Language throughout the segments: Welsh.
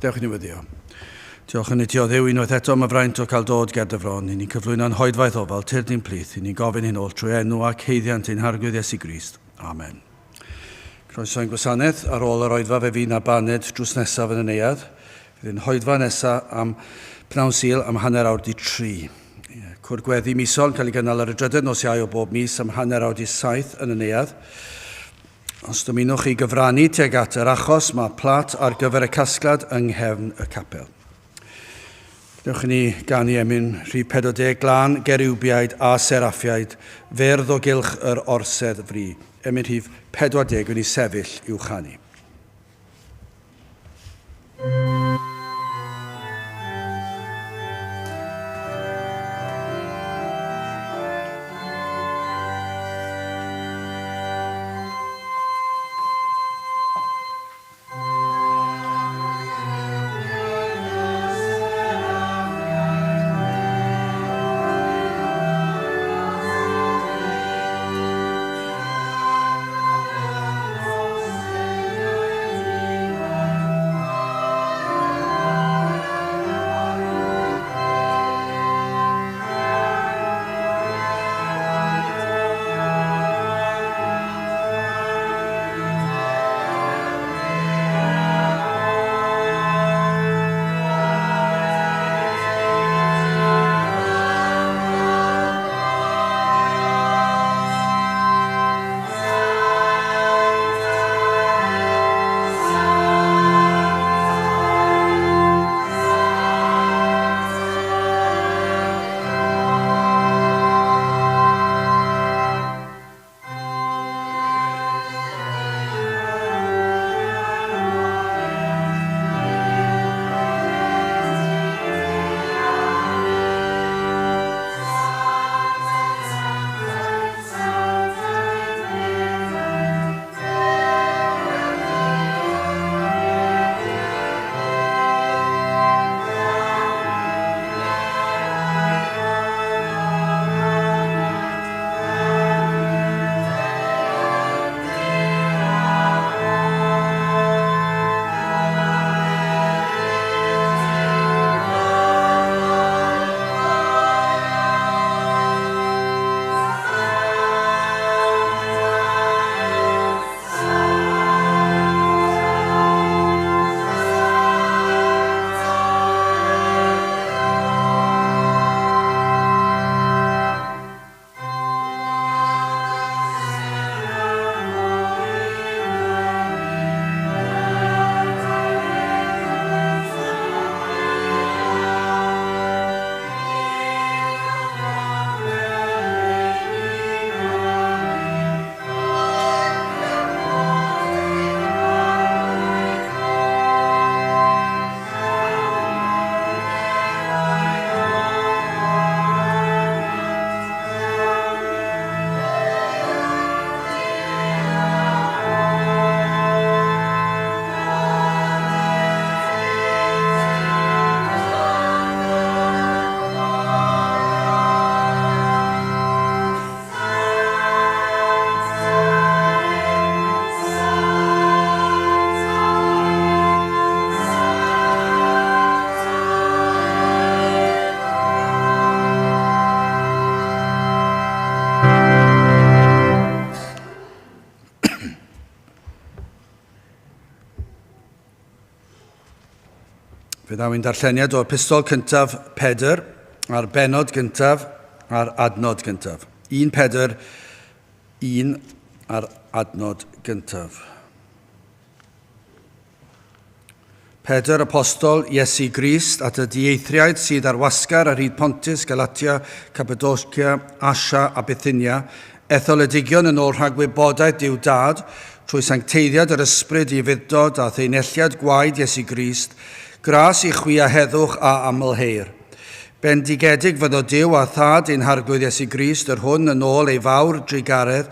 Dewch i ni weddio. Diolch yn i ti o Dduw unwaith eto am y fraint o cael dod ger dy fron. I ni'n cyflwyno'n hoedfaeth ofal, tyrd i'n plith. I ni'n gofyn hyn oll trwy enw ac haeddiant ein Harglwydd Iesu Grist. Amen. Croeso i'n gwasanaeth. Ar ôl yr oedfa fe fydd 'na baned drws nesaf yn y neuadd. Fydd ein hoedfa nesaf am pnawn Sul am 3:30. Cwrdd gweddi misol yn cael ei gynnal ar y drydedd nos Iau o bob mis am 6:30 yn y neuadd. Os dymunwch chi gyfrannu tuag at yr achos, mae plat ar gyfer y casgliad yng nghefn y capel. Dewch i ni ganu emyn rhif 40 glân geriwbiaid a seraffiaid, ferdd o gylch yr orsedd fri. Emyn rhif 40 yn ei sefyll i'w chanu. Fe ddaw ein darlleniad o epistol cyntaf Pedr, a'r bennod gyntaf a'r adnod gyntaf. 1 Pedr 1 a'r adnod gyntaf. Pedr, apostol Iesu Grist, at y dieithriaid sydd ar wasgar ar hyd Pontus, Galatia, Cappadocia, Asia a Bithynia, etholedigion yn ôl rhagwybodaeth Duw Dad, trwy sancteiddiad yr Ysbryd i ufudd-dod a theinelliad gwaed Iesu Grist, gras i chwi a heddwch a amlheir. Bendigedig fyddo Duw a Thad ein Harglwydd Iesu Grist, yr hwn yn ôl ei fawr drugaredd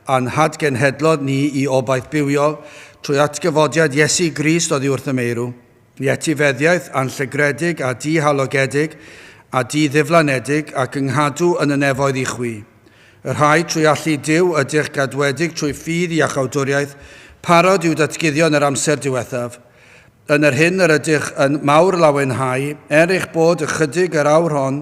a'n hadgenhedlodd ni i obaith bywiol, Trwy atgyfodiad Iesu Grist oddi wrth y meirw, i etifeddiaeth anllygredig a dihalogedig a di-ddiflanedig ac ynghadw yn y nefoedd i chwi, y rhai trwy allu Duw ydych gadwedig trwy ffydd i iachawdwriaeth, parod i'w datguddio yn yr amser diwethaf. Yn yr hyn yr ydych yn mawr lawenhau, er eich bod ychydig yr awr hon,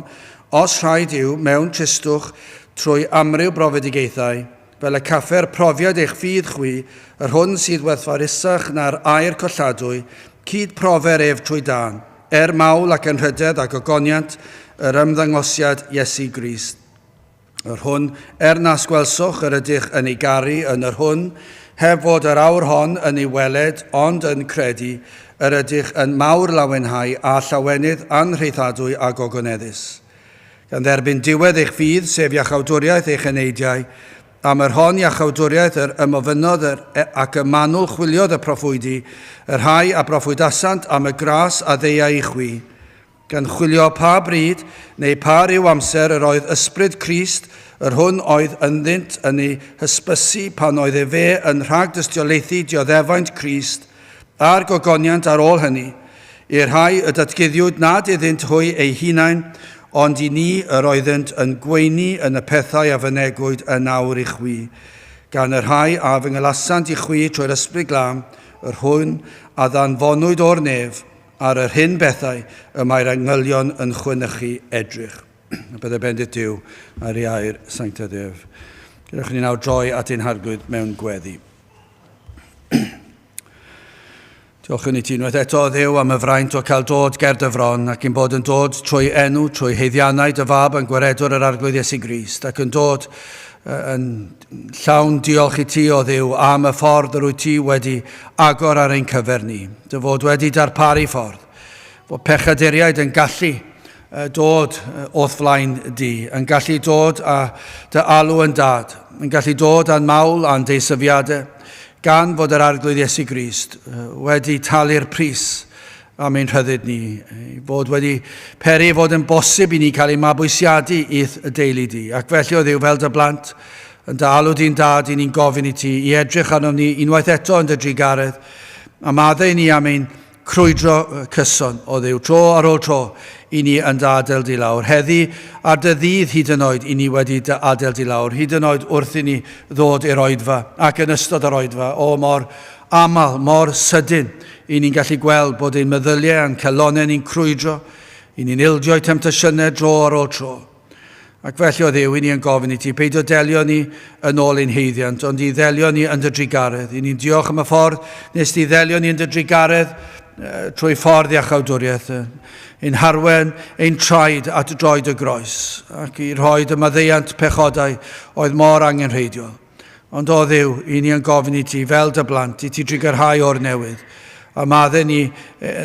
os rhaid yw, mewn tristwch, trwy amryw brofedigaethau, fel y caffer profiad eich ffydd chwi, yr hwn sydd werthfawrusach na'r aur colladwy, cyd profer ef trwy dân, er mawl ac anrhydedd a gogoniant yr ymddangosiad Iesu Grist. Yr hwn, er nas gwelsoch yr ydych yn ei garu yn yr hwn, heb fod yr awr hon yn ei weled, ond yn credu, yr ydych yn mawr lawenhau a llawenydd anrhaethadwy a gogoneddus. Gan dderbyn diwedd eich ffydd, sef iachawdwriaeth eich eneidiau, am yr hon iachawdwriaeth yr ymofynnodd yr, e, ac y manwl chwiliodd y proffwydi, y rhai a broffwydasant am y gras a ddeuai i chwi, Gan chwilio pa bryd neu pa ryw amser yr oedd Ysbryd Crist, yr hwn oedd ynddynt, yn eu hysbysu pan oedd efe yn rhag-dystiolaethu dioddefaint Crist, a'r gogoniant ar ôl hynny, i'r rhai y datguddiwyd nad iddynt hwy eu hunain, ond i ni yr oeddynt yn gweini yn y pethau a fynegwyd yn awr i chwi, gan y rhai a fyngylasant i chwi trwy'r Ysbryd Glân, yr hwn a ddanfonwyd o'r nef, Ar yr hyn bethau y mae'r angylion yn chwenychu edrych. A bydde bendith Duw ar ei air sanctaidd ef. Gadewch i ni nawr droi at ein Harglwydd mewn gweddi. Diolch yn i ti unwaith eto, Dduw, am y fraint o cael dod ger dy fron ac yn bod yn dod trwy enw, trwy heiddiannau dy fab yn gwaredwr yr Arglwydd Iesu Grist ac yn dod yn llawn diolch i ti, o Dduw, am y ffordd yr wyt ti wedi agor ar ein cyfer ni, dy fod wedi darparu ffordd, fod pechaduriaid yn gallu dod o'th flaen di, yn gallu dod â dy alw yn dad, yn gallu dod â'n mawl a'n deisyfiadau, gan fod yr Arglwydd Iesu Grist wedi talu'r pris am ein rhyddid ni, ei fod wedi peri fod yn bosib i ni cael ei mabwysiadu i'th deulu di. Ac felly o Dduw, fel dy blant, yn dy alw di'n dad, i ni'n gofyn i ti i edrych arnom ni unwaith eto yn dy drugaredd, a maddau ni am ein crwydro cyson o Dduw, tro ar ôl tro, i ni yn dy adael di lawr. Heddi ar dy ddydd hyd yn oed i ni wedi dy adael di lawr, hyd yn oed wrth i ni ddod i'r oedfa ac yn ystod yr oedfa, o mor aml, mor sydyn, i ni'n gallu gweld bod ein meddyliau a'n calonnau ni'n crwydro, i ni'n ildio i temtasiynau dro ar ôl tro. Ac felly o Dduw, i ni yn gofyn i ti, peidio delio ni yn ôl ein heiddiant, ond i ddelio ni yn dy drugaredd. I ni'n diolch am y ffordd nes di ddelio ni yn dy drugaredd trwy ffordd iachawdwriaeth, ein harwen, ein traed at droed y groes, ac i rhoi dy maddeuant pechodau oedd mor angenrheidiol. Ond o Dduw, i ni yn gofyn i ti, fel dy blant, i ti drugarhau o'r newydd, a madde ni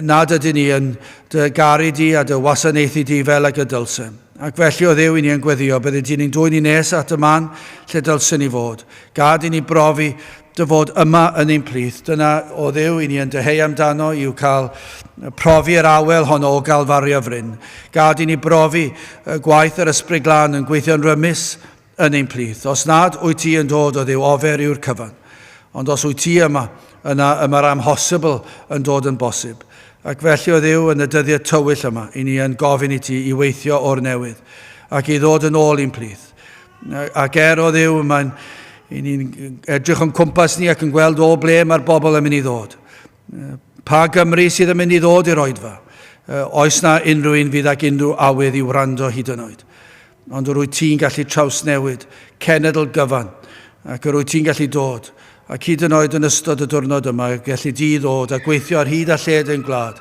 nad ydyn ni yn dy garu di a dy wasanaethu di fel ag y dylsem. Ac felly, o Dduw, i ni yn gweddio, byddi di'n ein dwyn ni nes at y man lle dylsen ni fod. Gad i ni brofi dy fod yma yn ein plith. Dyna, o Dduw, i ni yn dyheu amdano i'w cael profi yr awel honno o Galfaria fryn. Gad i ni brofi gwaith yr Ysbryd Glân yn gweithio'n rymus yn ein plith. Os nad wyt ti yn dod o Dduw, ofer yw'r cyfan. Ond os wyt ti yma, yna y mae'r amhosibl yn dod yn bosib. Ac felly, o Dduw, yn y dyddiau tywyll yma, i ni yn gofyn i ti i weithio o'r newydd ac i ddod yn ôl i'n plith. Ac er, o Dduw, mae'n i ni'n edrych o'n cwmpas ni ac yn gweld o ble mae'r bobl yn mynd i ddod. Pa Gymry sydd yn mynd i ddod i'r oedfa? Oes na unrhyw un fydd ag unrhyw awydd i wrando hyd yn oed? Ond yr wyt ti'n gallu trawsnewid cenedl gyfan, ac yr wyt ti'n gallu dod, ac hyd yn oed yn ystod y diwrnod yma, gelli di ddod a gweithio ar hyd a lled ein gwlad,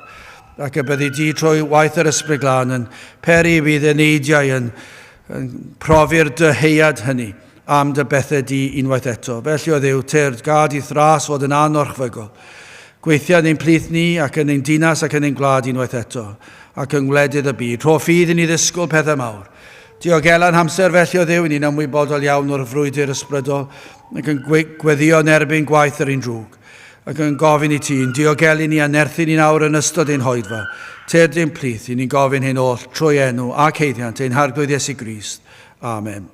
ac y byddi di trwy waith yr Ysbryd Glân yn peri fydd eneidiau yn, yn profi'r dyheuad hynny am dy bethau di unwaith eto. Felly o Dduw, tyrd, gad i'th ras fod yn anorchfygol. Gweithia yn ein plith ni ac yn ein dinas ac yn ein gwlad unwaith eto, ac yng ngwledydd y byd. Rho ffydd i ni ddisgwyl pethau mawr. Diogela'n hamser felly o Dduw, ni'n ymwybodol iawn o'r frwydr ysbrydol, ac yn gweddio yn erbyn gwaith yr un drwg, ac yn gofyn i ti, yn diogelu ni a nerthu ni'n awr yn ystod ein hoedfa. Tyrd ein plith, i ni'n gofyn hyn oll trwy enw ac heiddiant ein Harglwydd Iesu Grist. Amen.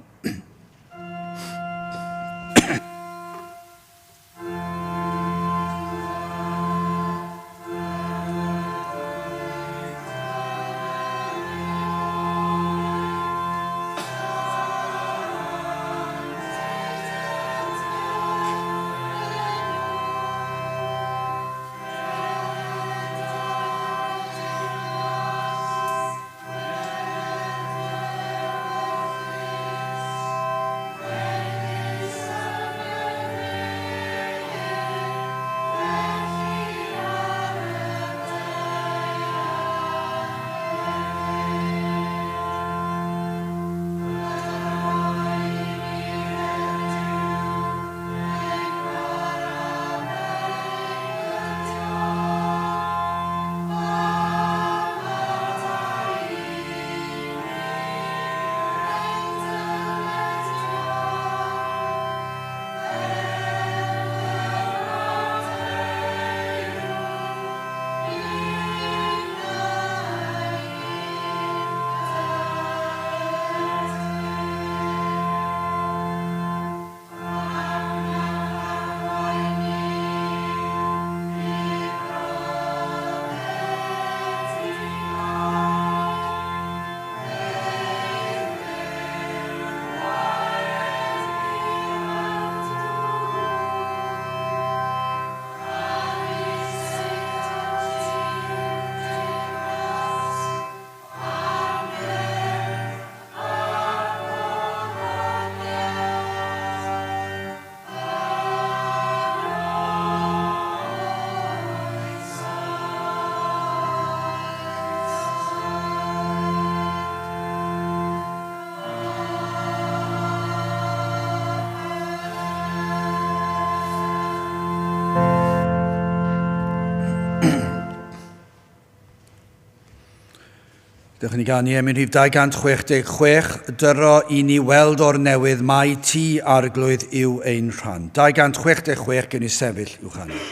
Dewch i ni ganu emyn rhif 266, dyro i ni weld o'r newydd mai ti arglwydd yw ein rhan. 266, gewn ni sefyll i'w chanu.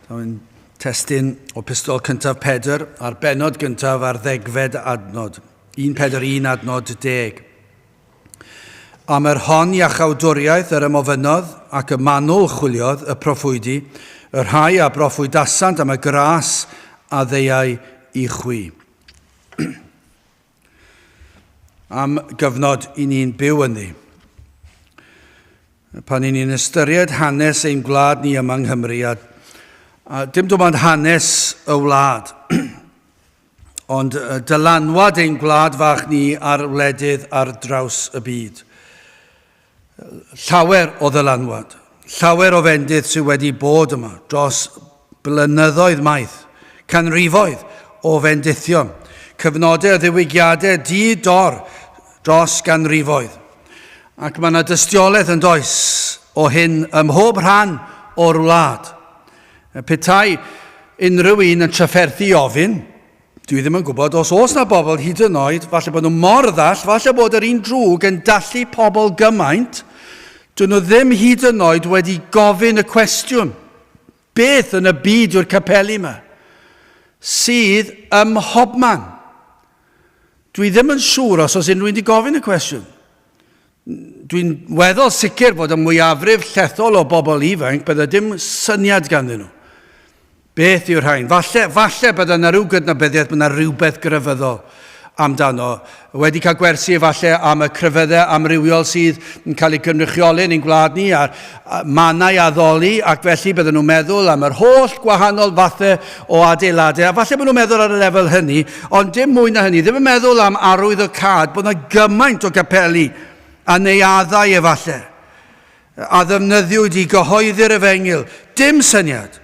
Daw'n testun o pistol cyntaf Pedr a'r bennod gyntaf ar ddegfed adnod. 1 Pedr 1 adnod 10. Am yr hon iachawdwriaeth yr ymofynnodd ac y manwl chwiliodd y proffwydi, y rhai a broffwydasant am y gras a ddeuai i chwi. Am gyfnod i ni'n byw ynddi. Pan i ni'n ystyried hanes ein gwlad ni yma yng Nghymru, a, a dim dim ond hanes y wlad, Ond dylanwad ein gwlad fach ni ar wledydd ar draws y byd. Llawer o ddylanwad, llawer o fendith sydd wedi bod yma dros blynyddoedd maith, canrifoedd o fendithion, cyfnodau o ddiwygiadau di-dor dros ganrifoedd. Ac mae yna dystiolaeth yn does o hyn ym mhob rhan o'r wlad. Petai unrhyw un yn trafferthu i ofyn, dwi ddim yn gwybod os oes na bobl hyd yn oed, falle bod nhw mor ddall, falle bod yr un drwg yn dallu pobl gymaint, dyn nhw ddim hyd yn oed wedi gofyn y cwestiwn, beth yn y byd yw'r capeli yma? Sydd ym mhobman. Dwi ddim yn siŵr os oes unrhyw un wedi gofyn y cwestiwn. Dwi'n weddol sicr bod y mwyafrif llethol o bobl ifanc, bydde dim syniad ganddyn nhw. Beth yw'r rhain? Falle, falle bydde yna rhyw gydnabyddiaeth bod yna rhywbeth grefyddol amdano. Wedi cael gwersi efallai am y crefyddau amrywiol sydd yn cael eu gynrychioli yn ein gwlad ni a'r mannau addoli ac felly bydden nhw'n meddwl am yr holl gwahanol fathau o adeiladau a falle bod nhw'n meddwl ar y lefel hynny ond dim mwy na hynny, ddim yn meddwl am arwydd y cad bod yna gymaint o gapeli a neuaddau efallai a ddefnyddiwyd i gyhoeddi'r efengyl. Dim syniad.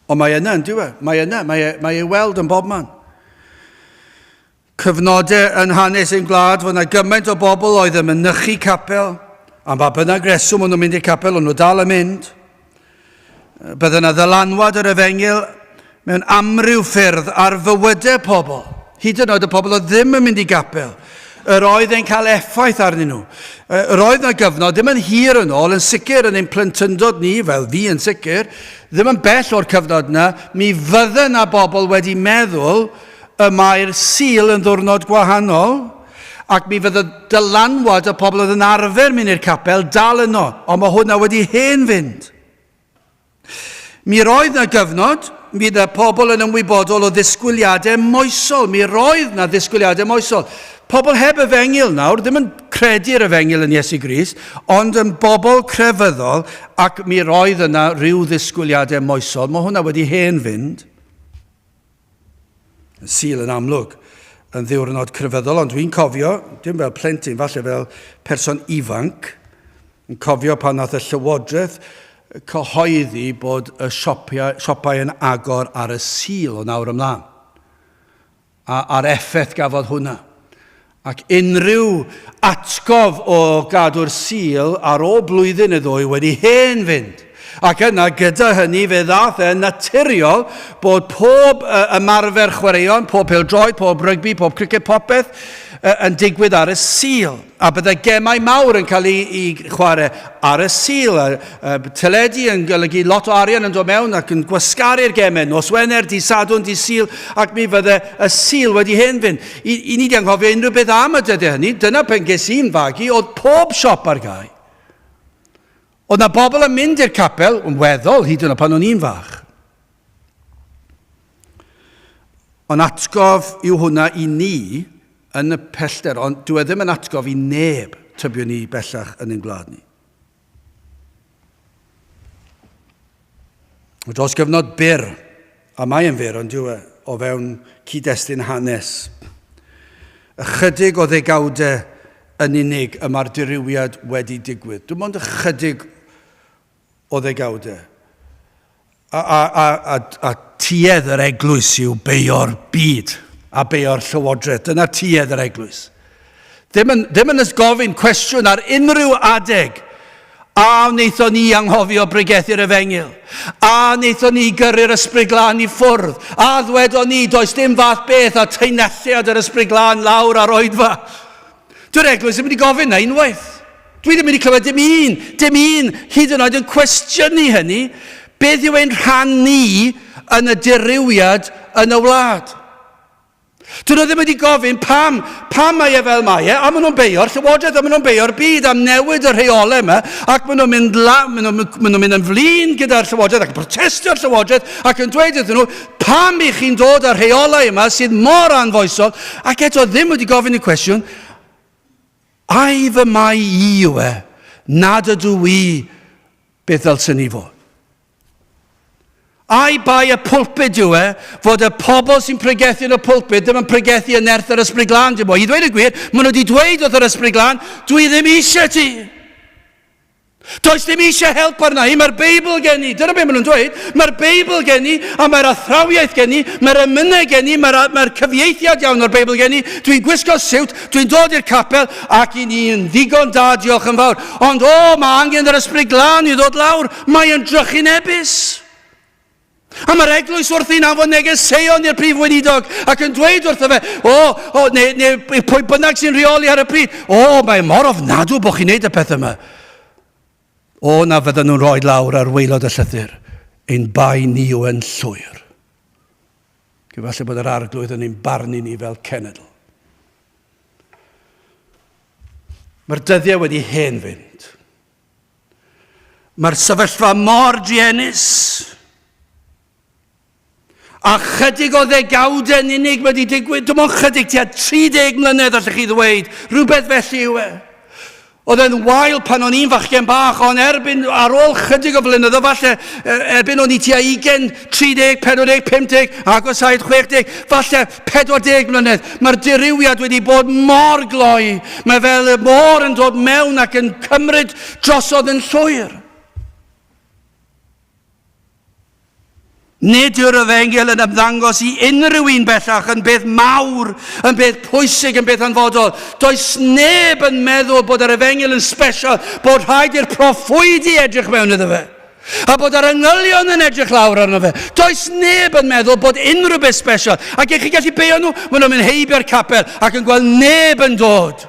Ond mae yna, yn dyw e? Mae yna, mae e, mae e weld yn bobman. Cyfnodau yn hanes ein gwlad fod yna gymaint o bobl oedd yn mynychu capel, am ba bynnag reswm o'n nhw'n mynd i'r capel, o'n nhw dal yn mynd. Bydde yna ddylanwad yr efengyl mewn amryw ffyrdd ar fywydau pobl, hyd yn oed y pobl oedd ddim yn mynd i gapel. Yr oedd e'n cael effaith arnyn nhw. Yr oedd yna gyfnod, ddim yn hir yn ôl, yn sicr yn ein plentyndod ni, fel fi yn sicr, ddim yn bell o'r cyfnod yna, mi fydde yna bobl wedi meddwl y mae'r Sul yn ddwrnod gwahanol, ac mi fydde dylanwad y pobl oedd yn arfer mynd i'r capel dal yno, ond mae hwnna wedi hen fynd. Mi roedd na gyfnod, mi yna pobl yn ymwybodol o ddisgwyliadau moesol. Mi roedd na ddisgwyliadau moesol. Pobl heb efengyl nawr, ddim yn credu'r efengyl yn Iesu Grist, ond yn bobl crefyddol, ac mi roedd yna rhyw ddisgwyliadau moesol. Mae hwnna wedi hen fynd. Y Sul yn amlwg yn ddiwrnod crefyddol, ond dwi'n cofio, dim fel plentyn, falle fel person ifanc, yn cofio pan nath y llywodraeth cyhoeddi bod y siopiau, siopau yn agor ar y Sul o nawr ymlaen. A, a'r effaith gafodd hwnna. Ac unrhyw atgof o gadw'r Sul ar ôl blwyddyn neu ddwy wedi hen fynd. Ac yna, gyda hynny, fe ddaeth e'n naturiol bod pob ymarfer chwaraeon, pob pêl-droed, pob rygbi, pob criced, popeth, yn digwydd ar y Sul. A byddai gemau mawr yn cael eu, eu chwarae ar y Sul. A, a teledu yn golygu lot o arian yn dod mewn ac yn gwasgaru'r gemau. Nos Wener, di Sadwrn, di Sul, ac mi fydde y Sul wedi hen fynd. I, i ni di anghofio unrhyw beth am y dyddiau hynny. Dyna pen ges i'n fagu, oedd pob siop ar gau. Oedd na bobl yn mynd i'r capel, yn weddol, hyd yn oed pan o'n i'n fach. Ond atgof yw hwnna i ni yn y pellter, ond dyw e ddim yn atgof i neb, tybiwn ni bellach yn ein gwlad ni. Dros gyfnod byr, a mae yn fyr, ond dyw e o fewn cyd-destun hanes, ychydig o ddegawdau yn unig y mae'r dirywiad wedi digwydd. Dim ond ychydig o ddegawdau. A, a, a, a, a tuedd yr eglwys yw beio'r byd a beio'r llywodraeth. Dyna tuedd yr eglwys. Ddim yn, ddim yn gofyn cwestiwn ar unrhyw adeg. A wnaethon ni anghofio bregethu'r efengyl? A wnaethon ni gyrru'r ysbryd glân i ffwrdd? A ddwedon ni, does dim fath beth a taenelliad yr ysbryd glân lawr ar oedfa? Dyw'r eglwys ddim wedi gofyn na unwaith. Dwi ddim wedi clywed dim un, dim un hyd yn oed yn cwestiynu hynny. Beth yw ein rhan ni yn y dirywiad yn y wlad? Dyn nhw ddim wedi gofyn pam, pam mae e fel mae e, a maen nhw'n beio'r llywodraeth, a maen nhw'n beio'r byd am newid y rheolau yma, ac maen nhw'n mynd, la, maen nhw'n, maen nhw'n mynd yn flin gyda'r llywodraeth ac yn protestio'r llywodraeth ac yn dweud iddyn nhw, Pam i chi'n dod â'r rheolau yma sydd mor anfoesol, ac eto ddim wedi gofyn y cwestiwn, ai fy mai i yw e, nad ydw i beth ddylswn i fod? Ai bai y pulpud yw e, fod y pobl sy'n pregethu yn y pulpud ddim yn pregethu yn nerth yr Ysbryd Glân, dim mwy. I ddweud y gwir, maen nhw wedi dweud wrth yr Ysbryd Glân, dwi ddim eisiau ti. Does dim eisiau help arna i, mae'r Beibl gen i. Dyna beth maen nhw'n dweud. Mae'r Beibl gen i, a mae'r athrawiaeth gen i, mae'r emynau gen i, mae'r mae cyfieithiad iawn o'r Beibl gen i. Dwi'n gwisgo siwt, dwi'n dod i'r capel, ac i ni'n ddigon da, diolch yn fawr. Ond o, mae angen yr Ysbryd Glân i ddod lawr. Mae'n drychinebus. A mae'r eglwys wrthi'n anfon negeseuon i'r prif weinidog ac yn dweud wrtho fe, o, o neu, neu pwy bynnag sy'n rheoli ar y pryd, o, mae mor ofnadw bod chi'n neud y peth yma. O, na fydden nhw'n rhoi lawr ar waelod y llythyr, ein bai ni yw yn llwyr. Efallai bod yr arglwydd yn ein barnu ni fel cenedl. Mae'r dyddiau wedi hen fynd. Mae'r sefyllfa mor druenus. A chydig o ddegawdau yn unig wedi digwydd, dim ond chydig, tua 30 mlynedd allech chi ddweud, rhywbeth felly yw e. Oedd e'n wael pan o'n i'n fachgen bach, ond erbyn, ar ôl chydig o flynyddoedd, falle, erbyn o'n i tua 20, 30, 40, 50, agos 60, falle 40 mlynedd, mae'r dirywiad wedi bod mor gloi. Mae fel y môr yn dod mewn ac yn cymryd drosodd yn llwyr. Nid yw'r efengyl yn ymddangos i unrhyw un bellach yn beth mawr, yn beth pwysig, yn beth hanfodol. Does neb yn meddwl bod yr efengyl yn special, bod rhaid i'r proffwydi edrych mewn iddo fe, a bod yr angylion yn edrych lawr arno fe. Does neb yn meddwl bod unrhyw beth special. Ac ych chi'n gallu beio nhw, maen nhw'n mynd heibio'r capel ac yn gweld neb yn dod.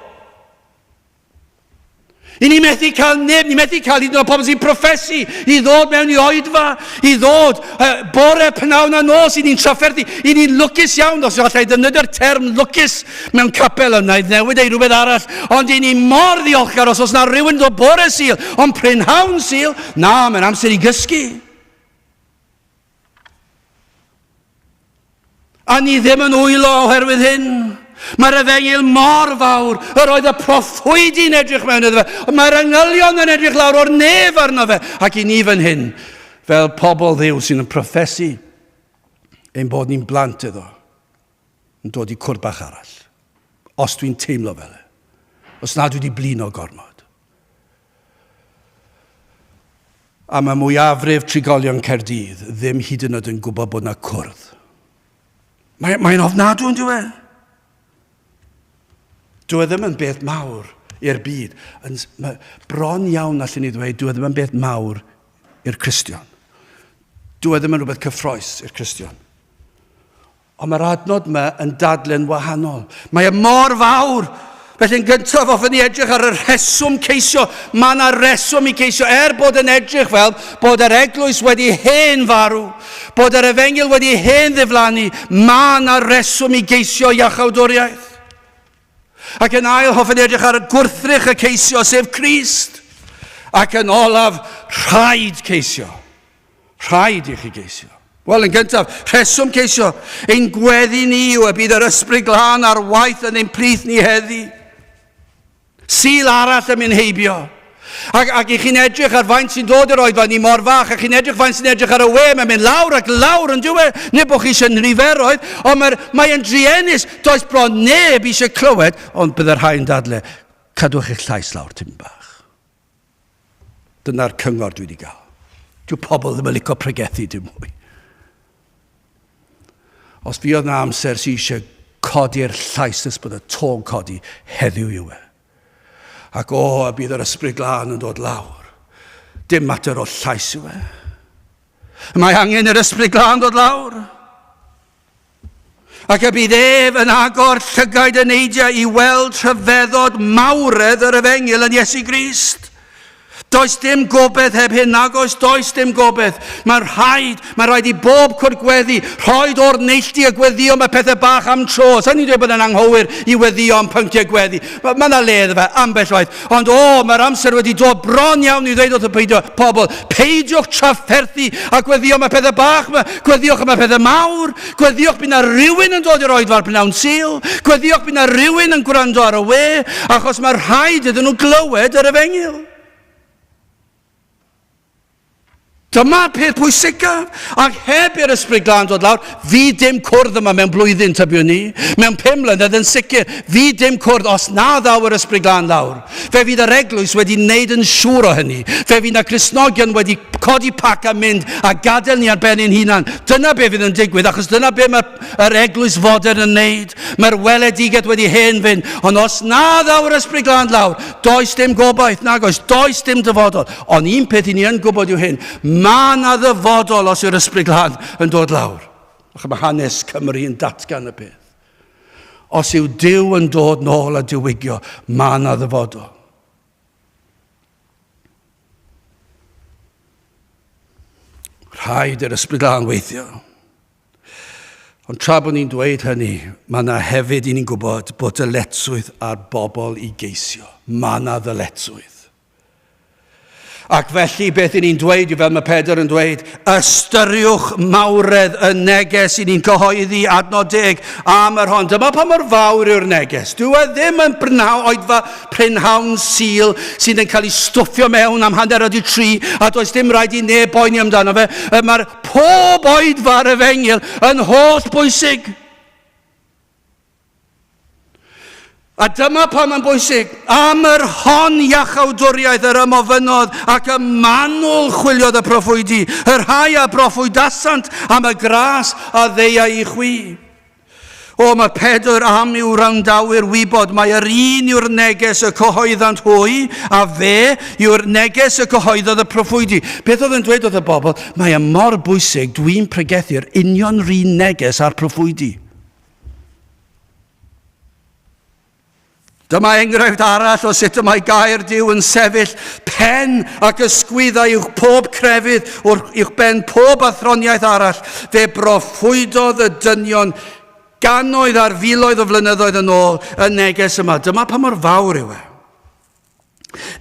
I ni methu cael neb, ni methu cael hyd yn oed pobl sy'n proffesu i ddod mewn i oedfa, i ddod uh, bore, pnawn a nos, i ni'n trafferthu, i ni'n lwcus iawn, os allai ddefnyddio'r term lwcus mewn capel yna, i newid ei rhywbeth arall, ond i ni mor ddiolchgar os oes na rhywun dod bore Sul, ond prynhawn Sul, na, mae'n amser i gysgu. A ni ddim yn wylo oherwydd hyn. Mae'r efengyl mor fawr, yr oedd y proffwydi'n edrych mewn iddo fe, mae'r angylion yn edrych lawr o'r nef arno fe, ac i ni fan hyn, fel pobl Dduw sy'n yn proffesu ein bod ni'n blant iddo, yn dod i cwrdd bach arall. Os dwi'n teimlo fel e. Os na dwi wedi blino gormod. A mae mwyafrif trigolion Caerdydd ddim hyd yn oed yn gwybod bod yna cwrdd. Mae'n mae ofnadw yn dyw e? Dyw e ddim yn beth mawr i'r byd. Yn, mae, bron iawn allan ni ddweud, dyw e ddim yn beth mawr i'r Cristion. Dyw e ddim yn rhywbeth cyffroes i'r Cristion. Ond mae'r adnod yma yn dadle'n wahanol. Mae e mor fawr. Felly yn gyntaf, hoffwn ni edrych ar y rheswm ceisio. Mae yna reswm i ceisio, er bod yn edrych fel bod yr eglwys wedi hen farw, bod yr efengyl wedi hen ddiflannu, mae yna reswm i geisio iachawdwriaeth. Ac yn ail, hoffwn ni edrych ar y gwrthrych y ceisio, sef Crist. Ac yn olaf, rhaid ceisio. Rhaid i chi geisio. Wel, yn gyntaf, rheswm ceisio. Ein gweddi ni yw y bydd yr Ysbryd Glân ar waith yn ein plith ni heddi. Sul arall yn mynd heibio. Ac, ac i chi'n edrych ar faint sy'n dod i'r oedfa, ni mor fach, a chi'n edrych faint sy'n edrych ar y we, mae'n mynd lawr ac lawr yn diwedd. Nid bod chi eisiau niferoedd, ond mae'n mae druenus. Does bron neb eisiau clywed, ond bydd y rhai'n dadle. Cadwch eich llais lawr tipyn bach. Dyna'r cyngor dwi wedi gael. Dyw pobl ddim yn licio pregethu dim mwy. Os fuodd na amser sydd eisiau codi'r llais nes bod y to'n codi, heddiw yw e. Ac o, a bydd yr Ysbryd Glân yn dod lawr. Dim mater o llais yw e. Mae angen yr Ysbryd Glân dod lawr. Ac y bydd ef yn agor llygaid y neidiau i weld rhyfeddod mawredd yr efengyl yn Iesu Grist. Does dim gobeith heb hyn, nag oes, does dim gobeith. Mae'n rhaid, mae'n rhaid i bob cwrdd gweddi rhoid o'r neilltu a gweddio am y pethau bach am tro. Sa'n ni'n dweud bod yn anghywir i weddio am pynciau gweddi. Mae yna le iddo fe, ambell waith. Ond o, mae'r amser wedi dod bron iawn i ddweud wrth y peidio, pobl, peidiwch trafferthu a gweddio am y pethau bach yma, gweddiwch am y pethau mawr, gweddiwch bydd na rhywun yn dod i'r oedfa'r pnawn Sul, gweddiwch bydd na rhywun yn gwrando ar y we, achos mae rhaid iddyn nhw glywed yr efengyl. Dyma'r peth pwysicaf. Ac heb i'r Ysbryd Glân dod lawr, fydd dim cwrdd yma mewn blwyddyn, tybiwn ni. Mewn 5 mlynedd yn sicr, fydd dim cwrdd os na ddaw yr Ysbryd Glân lawr. Fe fydd yr eglwys wedi wneud yn siŵr o hynny. Fe fydd na Cristnogion wedi codi pac a mynd a gadael ni ar ben ein hunan. Dyna be fydd yn digwydd, achos dyna be mae yr eglwys fodern yn wneud. Mae'r weledigaeth wedi hen fynd, ond os na ddaw'r Ysbryd Glân lawr, does dim gobaith, nag oes, does dim dyfodol. Ond un peth i ni yn gwybod yw hyn, mae na ddyfodol os yw'r Ysbryd Glân yn dod lawr. Ac mae hanes Cymru yn datgan y peth. Os yw Duw yn dod nôl a diwygio, mae na ddyfodol. Rhaid i'r Ysbryd Glân weithio. Ond tra bod ni'n dweud hynny, mae yna hefyd i ni'n gwybod bod dyletswydd ar bobl i geisio. Mae yna ddyletswydd. Ac felly beth i ni'n dweud yw fel mae Pedr yn dweud, ystyriwch mawredd y neges i ni'n cyhoeddi adnod deg am yr hon. Dyma pa mor fawr yw'r neges. Dyw e ddim yn brynhawn, oedfa prynhawn Sul sydd yn cael ei stwffio mewn am 3:30 a does dim rhaid i neb boeni amdano fe. Mae'r Pob oedfa ar efengyl yn holl bwysig. A dyma pam mae'n bwysig. Am yr hon iachawdwriaeth yr ymofynnodd ac y manwl chwiliodd y proffwydi, y rhai a broffwydasant am y gras a ddeuai i chwi. O, mae Pedr am i'w wrandawyr wybod mai yr un yw'r neges y cyhoeddant hwy, a fe yw'r neges y cyhoeddodd y proffwydi. Beth oedd yn dweud wrth y bobl? Mae e mor bwysig, dwi'n pregethu'r union 'run neges â'r proffwydi. Dyma enghraifft arall o sut y mae gair Duw yn sefyll pen ac ysgwyddau uwch pob crefydd, uwch ben pob athroniaeth arall. Fe broffwydodd y dynion gannoedd ar filoedd o flynyddoedd yn ôl y neges yma. Dyma pa mor fawr yw e.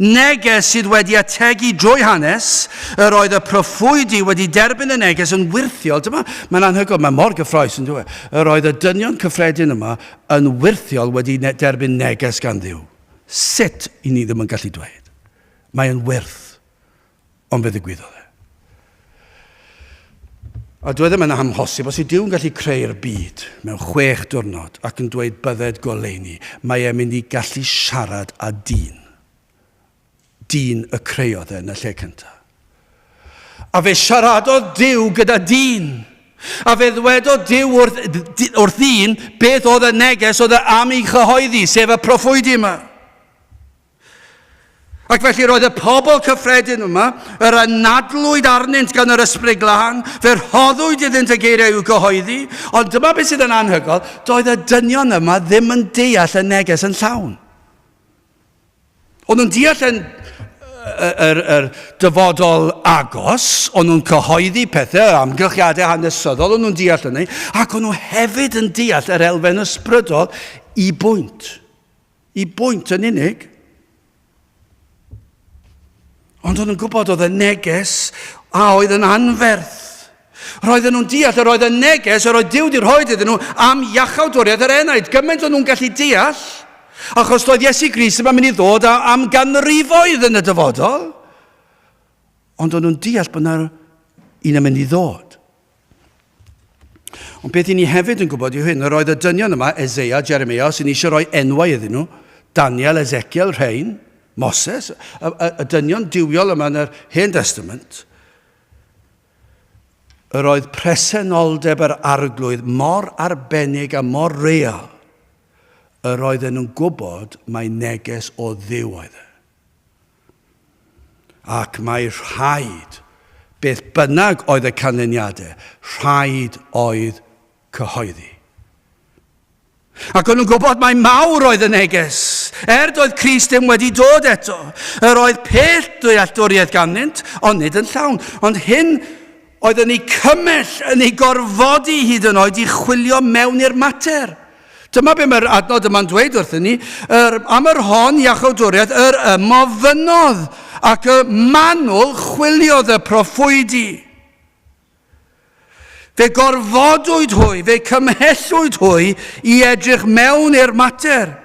Neges sydd wedi ategu drwy hanes, yr oedd y proffwydi wedi derbyn y neges yn wyrthiol. Dyma, mae'n anhygoel, mae mor gyffroes yn dweud. Yr oedd y dynion cyffredin yma yn wyrthiol wedi ne derbyn neges gan Dduw. Sut i ni ddim yn gallu dweud. Mae'n wyrth. Ond fe ddigwyddodd e. A dwi e ddim yn amhosib, os yw Duw yn gallu creu'r byd mewn chwech diwrnod ac yn dweud bydded goleuni, mae e'n mynd i gallu siarad â dyn. Dyn y creodd e yn y lle cyntaf. A fe siaradodd Duw gyda dyn. A fe ddwedodd Duw wrth, wrth ddyn beth oedd y neges oedd e am ei chyhoeddi, sef y proffwydi yma. Ac felly roedd y pobl cyffredin yma, yr anadlwyd arnynt gan yr Ysbryd Glân, fe rhoddwyd iddynt y geiriau i'w cyhoeddi, ond dyma beth sydd yn anhygoel, doedd y dynion yma ddim yn deall y neges yn llawn. O'n nhw'n deall yn yr, yr dyfodol agos, o'n nhw'n cyhoeddi pethau, amgylchiadau hanesyddol, o'n nhw'n deall hynny, ac o'n nhw hefyd yn deall yr elfen ysbrydol i bwynt. I bwynt yn unig. Ond o'n nhw'n gwybod oedd y neges a oedd yn anferth. Roedden nhw'n deall yr oedd y neges yr oedd Duw wedi rhoi iddyn nhw am iachawdwriaeth yr enaid. Gymaint o'n nhw'n gallu deall, achos doedd Iesu Grist ddim yn mynd i ddod am ganrifoedd yn y dyfodol. Ond o'n nhw'n deall bod yna un yn mynd i ddod. Ond beth i ni hefyd yn gwybod yw hyn, yr oedd y dynion yma, Eseia, Jeremia, os ni eisiau rhoi enwau iddyn nhw, Daniel, Ezekiel, rhein, Moses, y, y, y dynion duwiol yma yn yr Hen Testament, yr oedd presenoldeb yr arglwydd mor arbennig a mor real, yr oedden nhw'n gwybod mai neges o Dduw oedd e. Ac mae rhaid, beth bynnag oedd y canlyniadau, rhaid oedd cyhoeddi. Ac o'n nhw'n gwybod mai mawr oedd y neges, er doedd Crist ddim wedi dod eto. Yr oedd pell dealltwriaeth ganddynt, ond nid yn llawn. Ond hyn oedd yn eu cymell, yn eu gorfodi hyd yn oed i chwilio mewn i'r mater. Dyma be mae'r adnod yma'n dweud wrthyn ni, yr, am yr hon iachawdwriaeth yr ymofynnodd ac y manwl chwiliodd y proffwydi. Fe gorfodwyd hwy, fe cymhellwyd hwy i edrych mewn i'r mater.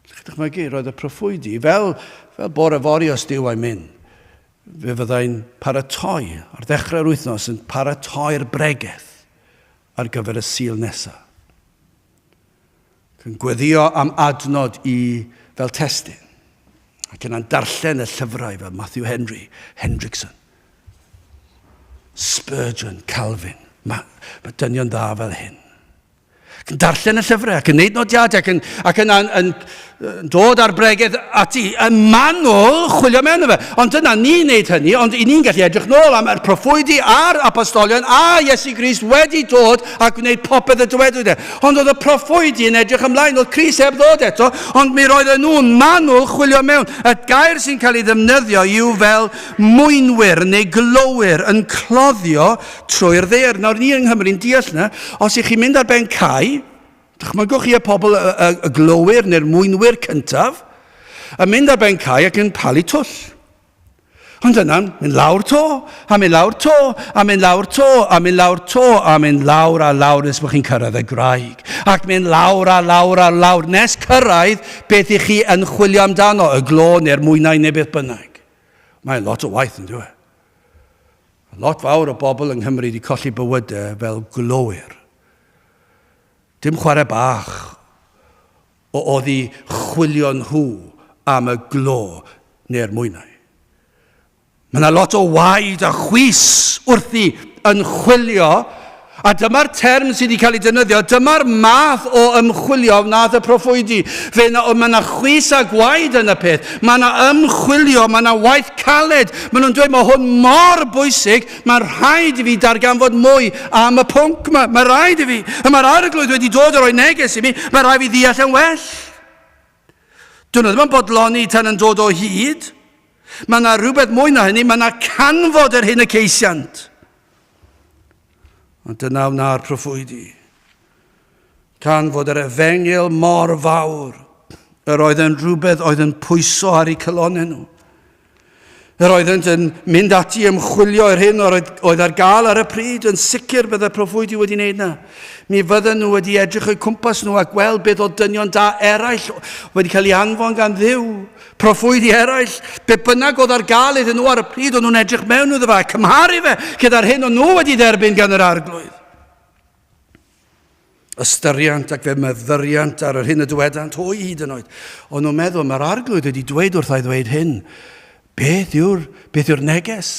Llwch dychmygu, roedd y proffwydi, fel, fel bore fory os Duw a'i mynd, fe fyddai'n paratoi, ar ddechrau'r wythnos, yn paratoi'r bregeth ar gyfer y Sul nesaf. Ac yn gweddio am adnod i fel testun. Ac yna'n darllen y llyfrau fel Matthew Henry, Hendrickson, Spurgeon, Calvin. Mae, mae dynion dda fel hyn. Ac yn darllen y llyfrau, ac yn gwneud nodiadau, ac yn, ac yn, yn, yn, yn dod ar bregeth ati, yn manwl chwilio mewn fe. Ond dyna ni'n gwneud hynny, ond i ni'n gallu edrych nôl am yr proffwydi a'r apostolion a Iesu Grist wedi dod a gwneud popeth y dywedwyd e. Ond oedd y proffwydi yn edrych ymlaen, oedd Crist heb ddod eto, ond mi roedden nhw'n manwl chwilio mewn. Y gair sy'n cael ei ddefnyddio yw fel mwynwyr neu glowyr yn cloddio trwy'r ddaear. Nawr, ni yng Nghymru'n deall yna, os ych chi'n mynd ar ben cae, dychmygwch chi y pobl, y, y, y glowyr neu'r mwynwyr cyntaf, yn mynd ar ben cae ac yn palu twll. Ond yna, mynd lawr to, a mynd lawr to, a mynd lawr to, a mynd lawr to, a mynd lawr a lawr nes bod chi'n cyrraedd y graig. Ac mynd lawr a lawr a lawr nes cyrraedd beth i chi yn chwilio amdano, y glo neu'r mwynau neu beth bynnag. Mae'n lot o waith yn dweud. Lot fawr o bobl yng Nghymru wedi colli bywydau fel glowyr. Dim chwarae bach o oddi chwilio nhw am y glo neu'r mwynau. Mae yna lot o waed a chwys wrthi yn chwilio, a dyma'r term sydd wedi cael ei defnyddio, dyma'r math o ymchwilio wnaeth y proffwydi. Fe na, mae yna chwys a gwaed yn y peth, mae yna ymchwilio, mae yna waith caled. Maen nhw'n dweud mae hwn mor bwysig, mae'n rhaid i fi darganfod mwy am y pwnc yma. Mae rhaid i fi. Y mae'r arglwydd wedi dod a rhoi neges i mi, mae rhaid fi ddeall yn well. Dyn nhw ddim yn bodloni tan yn dod o hyd. Mae yna rhywbeth mwy na hynny, mae yna canfod yr hyn y ceisiant. Ond dyna wna'r proffwydi. Can fod yr efengyl mor fawr, yr oedd yn rhywbeth oedd yn pwyso ar eu calonnau nhw. Yr oeddent yn mynd ati ymchwilio i'r hyn oedd, oedd ar gael ar y pryd, yn sicr byddai proffwydi wedi wneud na. Mi fydden nhw wedi edrych o'u cwmpas nhw a gweld beth oedd dynion da eraill wedi cael ei anfon gan Dduw, proffwydi eraill, be bynnag oedd ar gael iddyn nhw ar y pryd, o'n nhw'n edrych mewn iddo fe a cymharu fe gyda'r hyn o'n nhw wedi dderbyn gan yr arglwydd. Ystyriant ac fe myfyriant ar yr hyn y dywedant hwy hyd yn oed. O'n nhw'n meddwl, mae'r arglwydd wedi dweud wrtha i ddweud hyn. Beth yw'r, beth yw'r neges?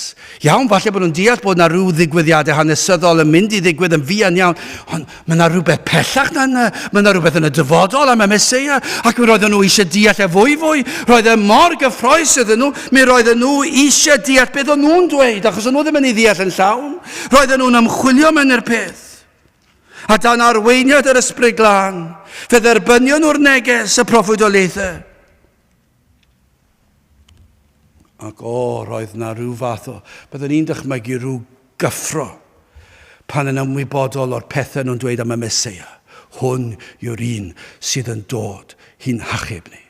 Iawn, falle bod nhw'n deall bod yna rhyw ddigwyddiadau hanesyddol yn mynd i ddigwydd yn fuan iawn, ond mae yna rhywbeth pellach na yna, mae yna rhywbeth yn y dyfodol am y Meseia, ac mi roedden nhw eisiau deall e fwy fwy. Roedd e mor gyffroes iddyn nhw, mi roedden nhw eisiau deall beth o'n nhw'n dweud, achos o'n nhw ddim yn ei ddeall yn llawn. Roedden nhw'n ymchwilio mewn i'r peth. A dan arweiniad yr Ysbryd Glân, fe dderbynion nhw'r neges y proffwydoliaethau. Ac o, roedd na rhyw fath o, byddwn i'n dychmygu rhyw gyffro pan yn ymwybodol o'r pethau nhw'n dweud am y Meseia. Hwn yw'r un sydd yn dod hi'n hachub ni.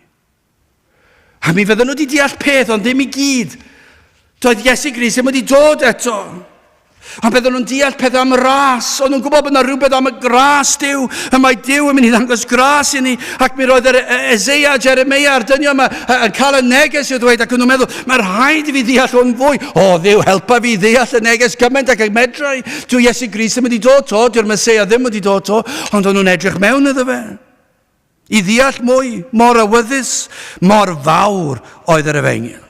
A mi fydden nhw wedi deall peth, ond ddim i gyd. Doedd Iesu Grist ddim wedi dod eto. Ond bydden nhw'n deall pethau am ras. Ond nhw'n gwybod bod yna rhywbeth am y gras Duw. Y mae Duw yn mynd i ddangos gras i ni. Ac mi roedd yr Eseia, Jeremia a'r dynion yma yn cael y neges i'w ddweud. Ac nhw'n meddwl, mae rhaid i fi ddeall hwn fwy. O, Dduw, helpa fi ddeall y neges gymaint ac y medrau. Dyw Iesu Grist ddim wedi dod to, dyw'r Meseia ddim wedi dod to. Ond o'n nhw'n edrych mewn iddo fe. I ddeall mwy, mor awyddus, mor fawr oedd yr efengyl.